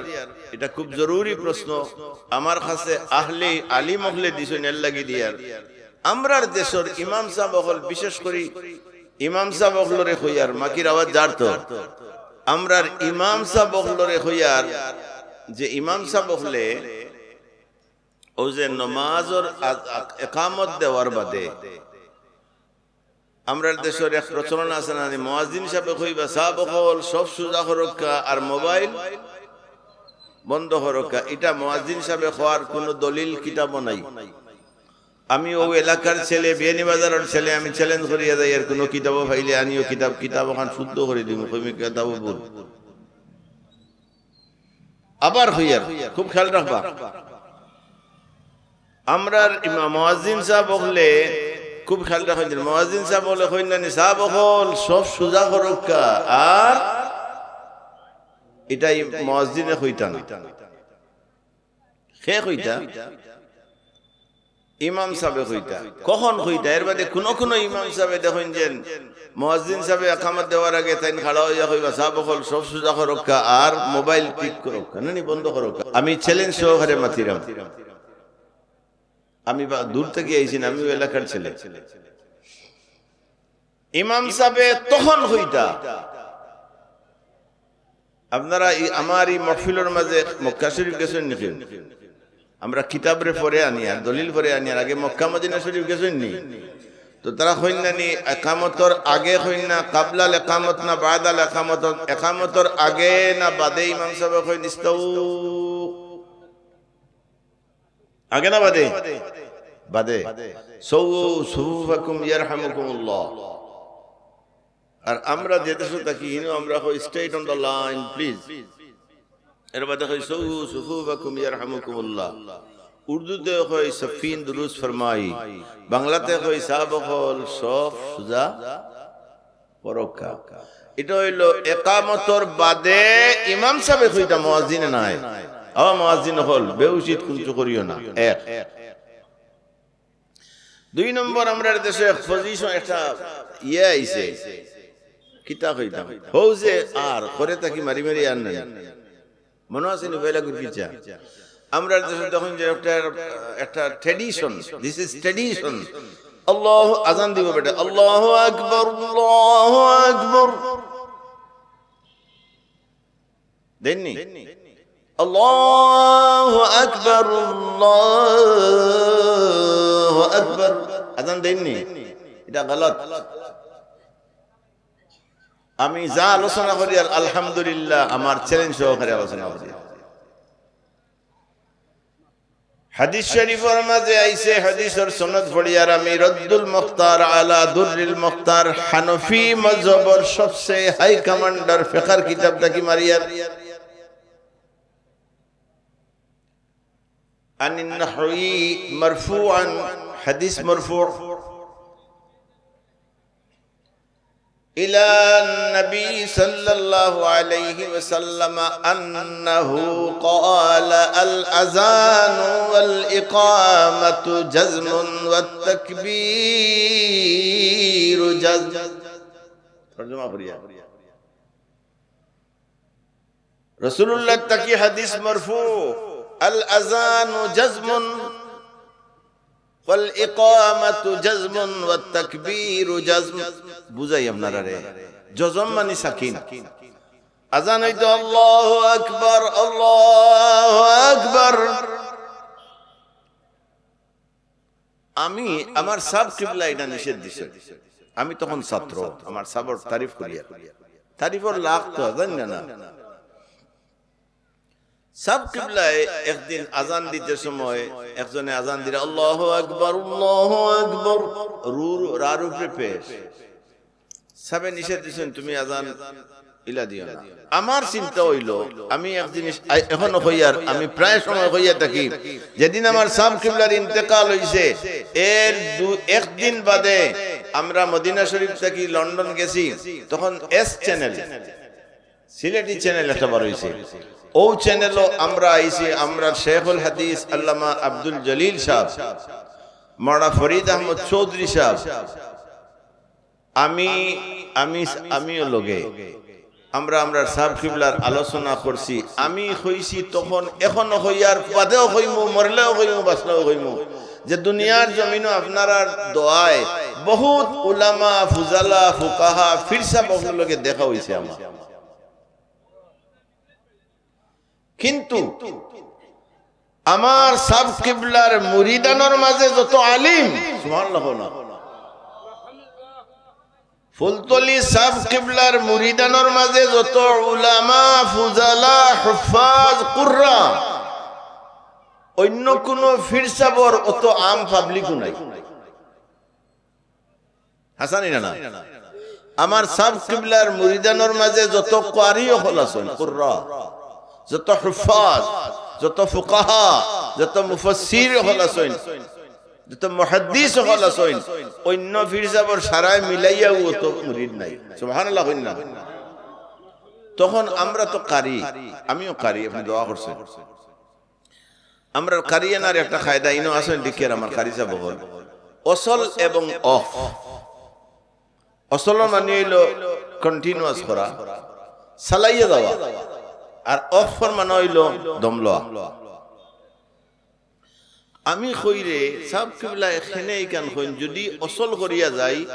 ইটা খুব জরুরি প্রশ্ন, আমার কাছে আহলে আলিম অকলে দিছইন, এর লাগি দিয়ার। আমরার দেশর ইমাম সাব অকল, বিশেষ করি ইমাম সাব অকলরে কইয়ার, মাকির আওয়াজ যার তো, আমরার ইমাম সাব অকলরে কইয়ার যে ইমাম সাব অকলে অউ যে নমাজর আ-, আ-, একামত দেওয়ার বাদে আমরার দেশর এক প্রচলন আছে না নি, মুয়াজ্জিন সাবে কইবা, "সাব অকল সফ সুজা করউক্কা আর মোবাইল বন্ধ করউক্কা।" ইটা মুয়াজ্জিন সাবে কওয়ার কুনু দলিল কিতাবো নাই। আমি অউ এলাকার ছেলে, বিয়ানীবাজারর ছেলে, আমি challenge করিয়া যাইয়ার, কুনু কিতাবো পাইলে আনিও, কিতাব, কিতাব অখান শুদ্ধ করি দিমু, কইমু কিতাবো ভুল। আবার কইয়ার, খুব খেয়াল রাখবা। আমরার ইমাম মুয়াজ্জিন সাব অকলে খুব খেয়াল রাখইন, মুয়াজ্জিন সাব অকলে কইন না নি, "সাব অকল সফ সুজা করউক্কা", আর ইটা মুয়াজ্জিনে কইতা না। কে কইতা? ইমাম সাবে কইতা। কখন কইতা? এর বাদে কুনু কুনু ইমাম সাবে দেখইন যেন মুয়াজ্জিন সাবে একামত দেওয়ার আগে তাইন খাড়া অইয়া কইবা, "সাব অকল সফ সুজা করউক্কা আর মোবাইল ঠিক করউক্কা, না নি বন্ধ করউক্কা।" আমি challenge সহকারে মাতিরাম। আমি বা-, দূর থাকি আইছি না, আমি অউ এলাকার ছেলে। ইমাম সাবে তখন কইতা, আপনারা ই, আমার ই মহফিলর মাঝে মক্কা শরীফ গেছইন নি? আমরা কিতাবরে পরে আনিয়ার, দলিল পরে আনিয়ার, আগে মক্কা মদিনা শরীফ গেছইন নি? তো তারা কইন না নি, একামতর আগে কইন না, কাবলাল একামত না বাদাল একামত, একামতর আগে না বাদে ইমাম সাবে কইন, "ইস্তাউ"? আগে না বাদে? বাদে। "সওয়ু সুফুফাকুম ইয়ারহামুকুমুল্লাহ।" আর আমরা যে দেশো থাকি, হিনো আমরা কই, "Straight on the line, please।" এর বাদে কই, "সওয়ু সুফুফাকুম ইয়ারহামুকুমুল্লাহ।" উর্দুতে কয় সফিন দুরুস্ত ফরমাই, বাংলাতে কয় সাব অকল সফ সুজা পরক্কা। ইটা অইলো একামতর বাদে ইমাম সাবে কইতা, মুয়াজ্জিনে নায়। ও মুয়াজ্জিন অকল, বেউচিত কুনচু করিও না। এক। দুই নম্বর, আমরার দেশো এক position, একটা ইয়ে আইছে, কিতা কইতাম, হউ যে আর করে থাকি মারি মারি আর নাই। মনো আছে নি পয়লা কুরকিচা? আমরার দেশো তখন যে একটা, একটা tradition, this is tradition। আল্লাহ, আজান দিব বেটা, আল্লাহু আকবার, আল্লাহু আকবার। দেননি? আল্লাহু আকবার, আল্লাহু আকবার। আজান দেননি? ইটা গলত। আমি যা আলোচনা করিয়ার, আলহামদুলিল্লাহ, আমার challenge সহকারে আলোচনা করিয়ার। হাদিস শরীফর মাঝে আইছে, হাদিসর সনদ পড়িয়ার আমি রদ্দুল মুখতার আলা দুররিল মুখতার, হানাফি মজহবর সবচেয়ে high commander ফিকহর কিতাব থাকি মারিয়ার। عن النحوي مرفوعا، হাদিস মরফু। إلى النبي صلى الله عليه وسلم أنه قال: الأذان والإقامة جزم والتكبير جزم। তর্জমা করিয়া। রাসূলুল্লাহ থাকি হাদিস মরফু, আল আযানু জাজমুন ওয়াল ইকামাতু জাজমুন ওয়াত তাকবীরু জাজম। বুঝাই আপনারারে, জজম মানি সাকিন। আজান অইতো আল্লাহু আকবার, আল্লাহু আকবার। আমি, আমার সাব কিবলা ইটা নিষেধ দিছে। আমি তখন ছাত্র, আমার সাবর তারিফ করিয়ার। তারিফর লাখ তো জানি না, না। সাব কিবলায় একদিন আজান দিতে সময় একজনে আজান দিরা, "আল্লাহু আকবার, আল্লাহু আকবার।" রু-, রু-, রার উপরে পেশ। সাবে নিষেধ দিছেন, "তুমি আজান ইলা দিও না।" আমার চিন্তা অইলো, আমি এক জিনিস আই-, এখনো কইয়ার, আমি প্রায় সময় কইয়া থাকি, যেদিন আমার সাব কিবলার ইন্তেকাল অইছে, এর দু-, একদিন বাদে আমরা মদিনা শরীফ থাকি লন্ডন গেছি, তখন এস চ্যানেল, সিলেটি চ্যানেল একটা বার অইছে, অউ চ্যানেলো আমরা আইছি, আমরা শেখুল হাদিস আল্লামা আব্দুল জলিল সাব, মৌলানা ফরিদ আহমদ চৌধুরী সাব, আমি, আমি, আমিও লগে। আমরা, আমরা সাব কিবলার আলোচনা করছি। আমি কইছি তখন, এখনো কইয়ার, বাদেও কইমু, মরলেও কইমু, বাঁচলেও কইমু, যে দুনিয়ার জমিনো আপনারার দোয়ায় বহুত উলামা, ফুজালা, ফুকাহা, ফির সাব অকলর লগে দেখা অইছে আমার। কিন্তু আমার সাব কিবলার মুরিদানর মাঝে যত আলিম, সুবহানাল্লাহ কও না, ফুলতলি সাব কিবলার মুরিদানর মাঝে যত উলামা, ফুজালা, হুফাজ, কুররা, অন্য কুনু ফির সাবর অত আম পাবলিকও নাই। হাছা নি না, না? আমার সাব কিবলার মুরিদানর মাঝে যত কারি অকল আছইন, কুররা, যত হুফাজ, যত ফুকাহা, যত মুফাসসির অকল আছইন, যত মুহাদ্দিস অকল আছইন, অন্য ফির সাবর সারায় মিলাইয়াও অত মুরিদ নাই। সুবহানাল্লাহ কইন না। তখন আমরা তো কারি, আমিও কারি, আপনে দোয়া করছেন। আমরার কারি আনার একটা কায়দা, ইনো আছইন দেখিয়ার আমার কারি সাব অকল। অসল এবং অফ। অসলর মানি অইলো continuous করা, চালাইয়া যাওয়া, আর অফর মানি অইলো দম লওয়া। আমি কইরে, সাব কিবলা এখানে ইখান কইন, যুদি অসল করিয়া যাই,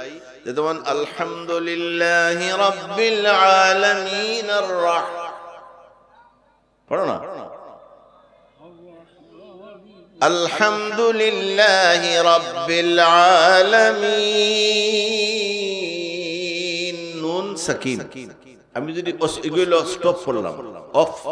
যে যেমন আলহামদুলিল্লাহি রাব্বিল আলামিন আর রাহ-, পড়ো না। আলহামদুলিল্লাহি রাব্বিল আলামিন। নুন সাকিন। আমি যুদি অস-, এগুলো stop করলাম, অফ।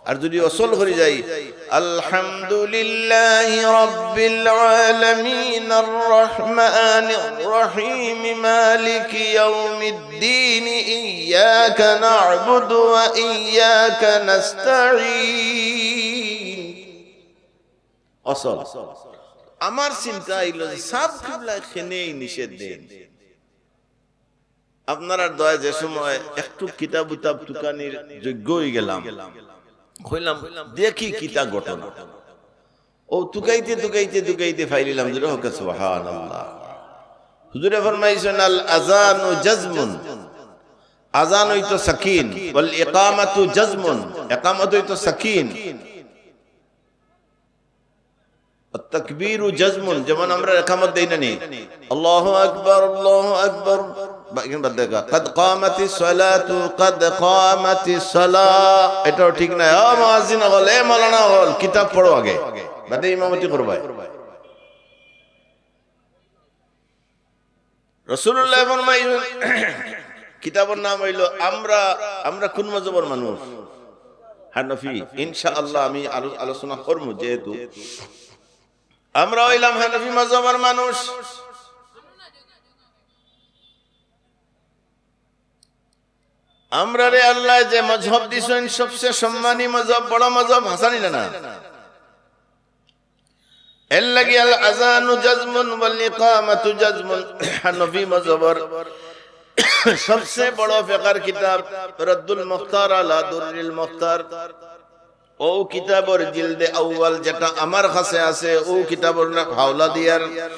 আর যুদি অসল করি যাই, আলহামদুলিল্লাহি রাব্বিল আলামিন, আর রহমানির রহিম, মালিকি ইয়াউমিদ্দিন, ইয়াকা না'বুদু ওয়া ইয়াকা নাস্তাঈন। অসল। আমার চিন্তা অইলো যে সাব কিবলায় কেনে ই নিষেধ দেইন। আপনারার দোয়ায় যে সময় একটু কিতাব উতাব তুকানির যোগ্য অইগেলাম, কইলাম, দেখি কিতা ঘটনা। অউ তুকাইতে তুকাইতে তুকাইতে পাইলিলাম, জোরে কউক্কা সুবহানাল্লাহ। হুজুরে ফরমাইছইন, "আল আযানু জাজমুন।" আযান অইতো সাকিন, "ওয়াল ইকামাতু জাজমুন।" একামত অইতো সাকিন। তাকবীরু জাজমুন, যেমন আমরা একামত দেই না নি, "আল্লাহু আকবার, আল্লাহু আকবার।" বা-, এখানে বাদ দেখা, "কাদ কামাতিস সালাতু, কাদ কামাতিস সালাহ।" এটাও ঠিক না। ও মুয়াজ্জিন অকল, এ মাওলানা অকল, কিতাব পড়ো আগে, বাদে ইমামতি করবায়। রাসূলুল্লাহ ফরমাইছইন, কিতাবর নাম অইলো আমরা, আমরা কুন মজহবর মানুষ? হানাফি। ইনশাআল্লাহ আমি আলো-, আলোচনা করমু, যেহেতু আমরা অইলাম হানাফি মজহবর মানুষ। আমরারে আল্লায় যে মজহব দিছইন, সবচে সম্মানী মজহব, বড় মজহব, হাছা নি না? এর লাগি আল আযানু জাজমুন ওয়াল ইকামাতু জাজমুন। হানাফি মজহবর সবচে বড় ফিকহর কিতাব রদ্দুল মুখতার আলা দুররিল মুখতার। অউ কিতাবর জিলদে আউয়াল যেটা আমার কাছে আছে, অউ কিতাবর নাম হাওলা দিয়ার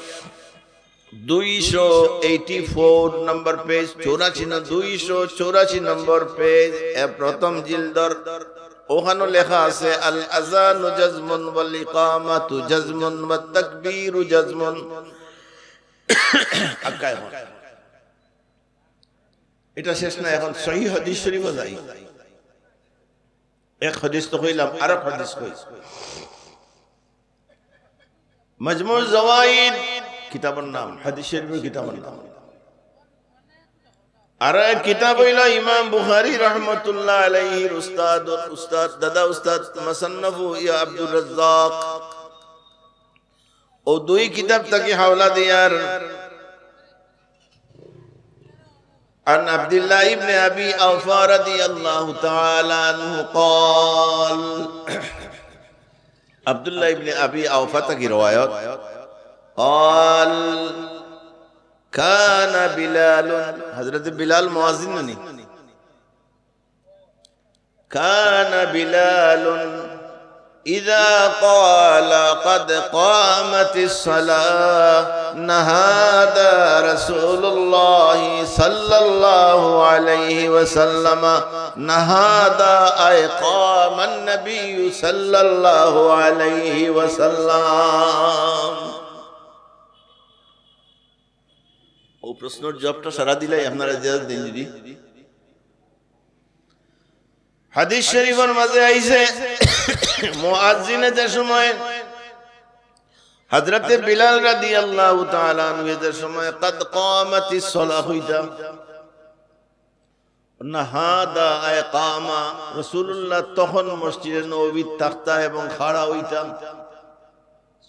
দুইশো এইটি ফোর নম্বর পেজ, চৌরাশি ন-, দুইশো চৌরাশি নম্বর পেজ, এ প্রথম জিলদর, অখানো লেখা আছে, "আল আযানু জাজমুন ওয়াল ইকামাতু জাজমুন ওয়াত তাকবীরু জাজমুন।" আক্কায় অখন। এটা শেষ না, এখন সহিহ হাদিস শরীফো যাই। এক হাদিস তো কইলাম, আরক হাদিস কই। মাজমুজ জাওয়াইদ কিতাবর নাম, হাদিস শরীফর কিতাবর নাম। আর এক কিতাব অইলো ইমাম বুখারী রহমাতুল্লাহ আলাইহির উস্তাদ, উস্তাদ, দাদা উস্তাদ, মুসান্নাফু ইয়া আব্দুর রাজ্জাক। অউ দুই কিতাব থাকি হাওলা দিয়ার। عن عبد الله بن أبي أوفى رضي الله تعالى عنه قال، আব্দুল্লাহ ইবনে আবি আওফা থাকি রওয়ায়ত, قال، كان بلال، হযরত বিলাল মুয়াজ্জিন না নি? كان بلال إذا قال قد قامت الصلاة نهادى رسول الله صلى الله عليه وسلم، نهادى أي قام النبي صلى الله عليه وسلم। অউ প্রশ্নর জুয়াবটা সারা দিলাই আপনারা ইজাজত দেইন যদি। হাদিস শরীফর মাঝে আইছে, মুয়াজ্জিনে যে সময়, হযরতে বিলাল রাদিয়াল্লাহু তাআলা আনহু যে সময় قد قامت الصلاة কইতা, نهادى أي قام، রাসূলুল্লাহ তখন মসজিদে নববীত থাকতা এবং খাড়া অইতা।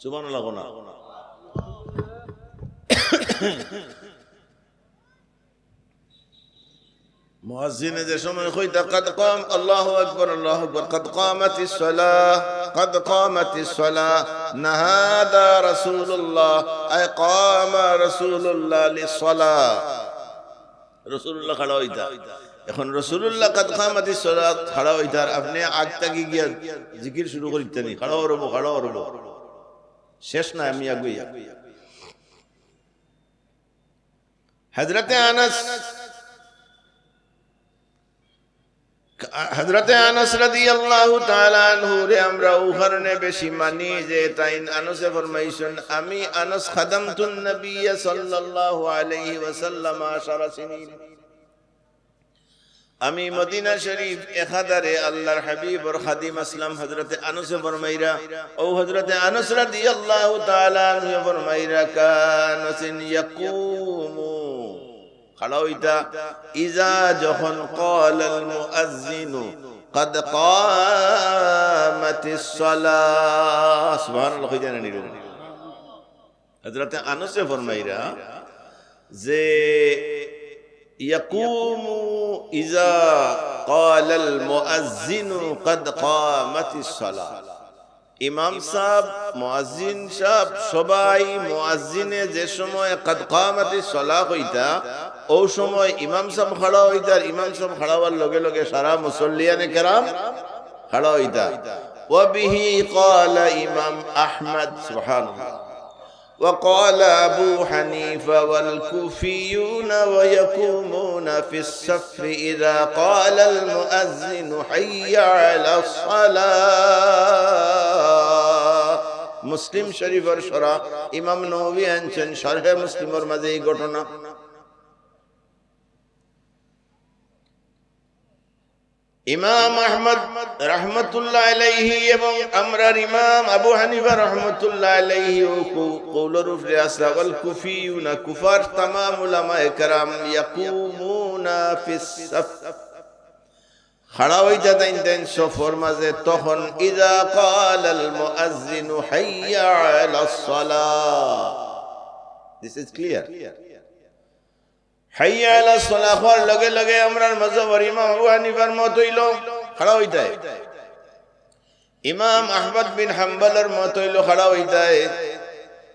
সুবহানাল্লাহ কও না। মুয়াজ্জিনে যে সময় কইতা, قد قام، الله أكبر، الله أكبر، قد قامت الصلاة، قد قامت الصلاة، نهادى رسول الله، أي قام رسول الله للصلاة। রাসূলুল্লাহ খাড়া অইতা। এখন রাসূলুল্লাহ قد قامت الصلاة খাড়া অইতা, আর আপনে আগ থাকি গিয়া জিকির শুরু করিতা নি, খাড়া অইবো, খাড়া অইবো। শেষ না, আমি আগুইয়া। হযরতে আনাস, হযরতে আনাস রাদিয়াল্লাহু তাআলা আনহুরে আমরা অউ কারণে বেশি মানি যে তাইন আনাসে ফরমাইছইন, আমি আনাস خدمت النبي صلى الله عليه وسلم عشر سنين। আমি মদিনা শরীফ একাধারে আল্লাহর হাবিবর খাদিম আছলাম। হযরতে আনাসে ফরমাইরা, অউ হযরতে আনাস রাদিয়াল্লাহু তাআলা আনহু ফরমাইরা, كان يقوم খাড়া অইতা, إذا যখন قال المؤذن قد قامت الصلاة। সুবহানাল্লাহ কইতা না নি? হযরতে আনাসে ফরমাইরা যে يقوم إذا قال المؤذن قد قامت الصلاة। ইমাম সাব, মুয়াজ্জিন সাব, সবাই মুয়াজ্জিনে যে সময় "কাদ কামাতিস সালাহ" কইতা, অউ সময় ইমাম সাব খাড়া অইতা, আর ইমাম সাব খাড়া অওয়ার লগে লগে সারা মুসল্লিয়ানে কেরাম খাড়া অইতা। "ওয়া বিহি ক্বালা ইমাম আহমদ", সুবহানাল্লাহ। "ওয়া ক্বালা আবু হানিফা ওয়াল কুফিয়ুনা ওয়া ইয়াকুমুনা ফিস সাফ ইযা ক্বালাল মুআজ্জিনু হাইয়া আলাস সালাহ।" মুসলিম শরীফর শরহ, ইমাম নববী আনছইন শরহে মুসলিমর মাঝে এই ঘটনা। ইমাম আহমদ রহমতুল্লাহ আলাইহি এবং আমরার ইমাম আবু হানিফা রহমতুল্লাহ আলাইহি অউ কৌ-, কৌলর উপরে আছলা, ওয়াল কুফিয়ুনা, কুফার তামাম উলামায়ে কেরাম, ইয়াকুমুনা ফিস সাফ, খাড়া অইতা তাইন তাইন সফর মাঝে, তখন "ইযা ক্বালাল মুআজ্জিনু হাইয়া আলাস সালাহ।" This is clear. "হাইয়া আলাস সালাহ" কওয়ার লগে লগে আমরার মজহবর ইমাম আবু হানিফার মত অইলো খাড়া অইতায়, ইমাম আহমদ বিন হাম্বলর মত অইলো খাড়া অইতায়,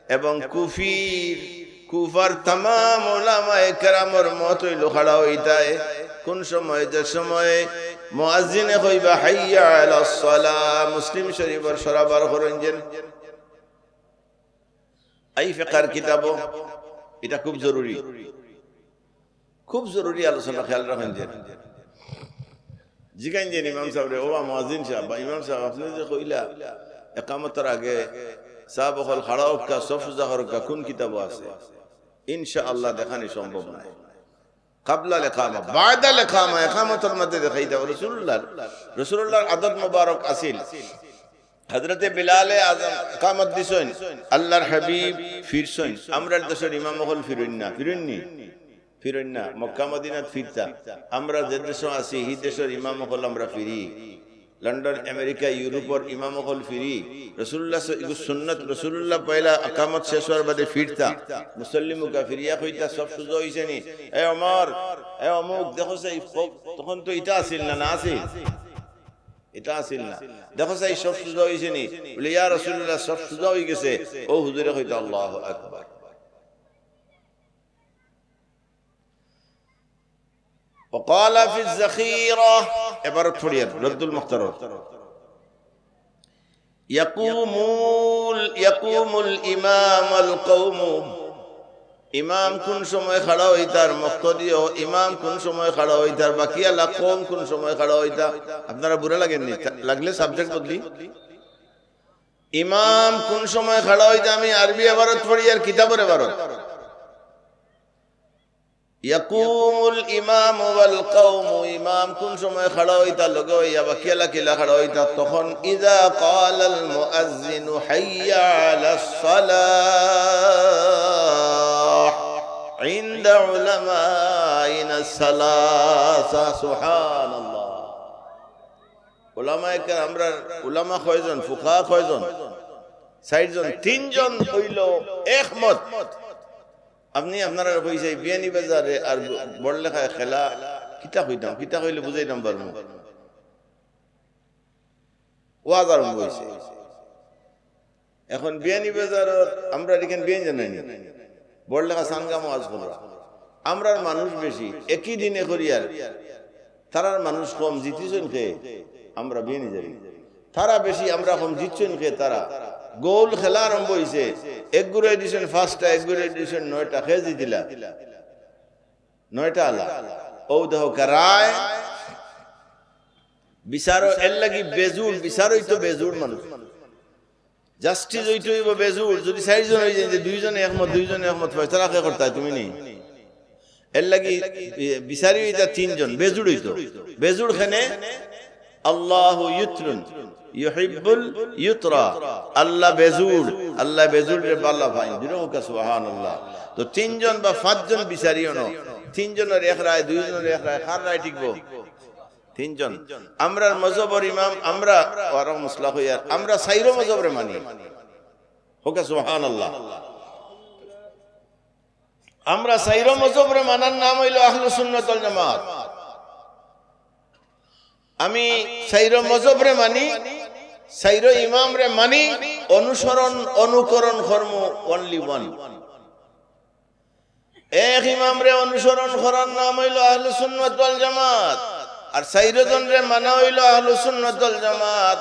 এবং কুফির, কুফার তামাম উলামায়ে কেরামর মত অইলো খাড়া অইতায়। কোন সময়? যে সময় মুয়াজ্জিনে কইবা "হাইয়া আলাস সালাহ", মুসলিম শরীফর শরহ বার করইন যেন। এই ফিকহর কিতাবো ইটা খুব জরুরি, খুব জরুরি আলোচনা, খেয়াল রাখইন যেন। জিগাইন যেন ইমাম সাবরে, "ও বা মুয়াজ্জিন সাব বা ইমাম সাব, আপনে যে কইলা একামতর আগে সাব অকল খাড়া অউক্কা, সফ সুজা করউক্কা, কোন কিতাবো আছে?" ইনশাআল্লাহ দেখানি সম্ভব নায়। কাবলাল একামা, বাদাল একামা, একামতর মাঝে দেখাই দেও। রাসূলুল্লাহর, রাসূলুল্লাহর আদত মোবারক আছিল। হযরতে বিলালে আযম একামত দিছইন, আল্লাহর হাবিব ফিরছইন। আমরার দেশর ইমাম অকল ফিরইন না, ফিরইন নি? ফিরইন না, মক্কা মদিনাত ফিরতা। আমরা যে দেশো আছি, হি দেশর ইমাম অকল আমরা ফিরি। লন্ডন, আমেরিকা, ইউরোপর ইমাম অকল ফিরি। রাসূলুল্লাহ স-, ইগু সুন্নত, রাসূলুল্লাহ পয়লা একামত শেষ অওয়ার বাদে ফিরতা। মুসল্লি মুখা ফিরিয়া কইতা, "সফ সুজা অইছে নি? এ ওমর, এ অমুক, দেখো চাই, ক-, তখন তো ইটা আছিল না, না আছিল? ইটা আছিল না। দেখো চাই, সফ সুজা অইছে নি?" বলে, "ইয়া রাসূলুল্লাহ, সফ সুজা অইগেছে।" অউ হুজুরে কইতা, "আল্লাহু আকবার।" وقال في الذخيرة, এবারত পড়িয়ার, রদ্দুল মুখতারর। يقوم ال-، يقوم الإمام والقوم, ইমাম কোন সময় খাড়া অইতা, মুক্তাদিও ইমাম কোন সময় খাড়া অইতা, বাকিআলা কওম কোন সময় খাড়া অইতা। আপনারা বুড়া লাগেন নি? লাগলে subject বদলি। ইমাম কোন সময় খাড়া অইতা, আমি আরবি এবারত পড়িয়ার, কিতাবর এবারত। يقوم الإمام والقوم, ইমাম কোন সময় খাড়া অইতা, লগে অইয়া বাকিআলা কিলা খাড়া অইতা, তখন إذا قال المؤذن حي على الصلاة عند علمائنا الثلاثة। সুবহানাল্লাহ। উলামায়ে কেরাম, আমরার উলামা কয়জন, ফুকাহা কয়জন? চাইরজন। তিনজন অইলো একমত। আপনে, আপনারারে কইছি, বিয়ানীবাজারে আর বড়লেখায় খেলা, কিতা কইতাম, কিতা কইলে বুঝাইতাম পারমু। ওয়াজ আরম্ভ অইছে। এখন বিয়ানীবাজারর, আমরার ইখান বিয়ানীবাজার নায়নি, বড়লেখা সানগাম ওয়াজ কররা। আমরার মানুষ বেশি, একই দিনে করিয়ার, তারার মানুষ কম, জিতিছইন কে? আমরা বিয়ানীবাজারি। তারা বেশি, আমরা কম, জিতছইন কে? তারা। গোল খেলা আরম্ভ অইছে, এক গুরে দিছইন পাঁচটা, এক গুরে দিছইন নয়টা, কে জিতিলা? নয়টা আলা। অউ দেখো কারায় বিচারো, এরলাগি বেজুড়, বিচারোই তো বেজুড় মানুষ। Justice অইতে অইবো বেজুড়, যুদি চাইরজন অইযাইন যে দুইজনে একমত, দুইজনে একমত, ফয়সালা কে করতায়, তুমি নি? এরলাগি, এ, বিচারি অইতা তিনজন, বেজুড় অইতো। বেজুড় কেনে? আল্লাহু ইউতরুন, ইউহিব্বুল ইউতরা। আল্লাহ বেজুড়, আল্লাহ বেজুড়রে ভালা পাইন। জুরে কউক্কা সুবহানাল্লাহ। তো তিনজন বা পাঁচজন বিচারি অনো, তিনজনর এক রায়, দুইজনর এক রায়, কার রায় টিকবো? তিনজন। আমরার মজহবর ইমাম, আমরা, ওয়ারক মুসলা কইয়ার, আমরা চাইরো মজহবরে মানি। কউক্কা সুবহানাল্লাহ। আমরা চাইরো মজহবরে মানার নাম অইলো আহলুস সুন্নাত ওয়াল জামাত। আমি চাইরো মজহবরে মানি, চাইরো ইমামরে মানি, অনুসরণ, অনুকরণ করমু only one। এক ইমামরে অনুসরণ করার নাম অইলো আহলুস সুন্নাত ওয়াল জামাত, আর চাইরো জনরে মানা অইলো আহলুস সুন্নাত ওয়াল জামাত।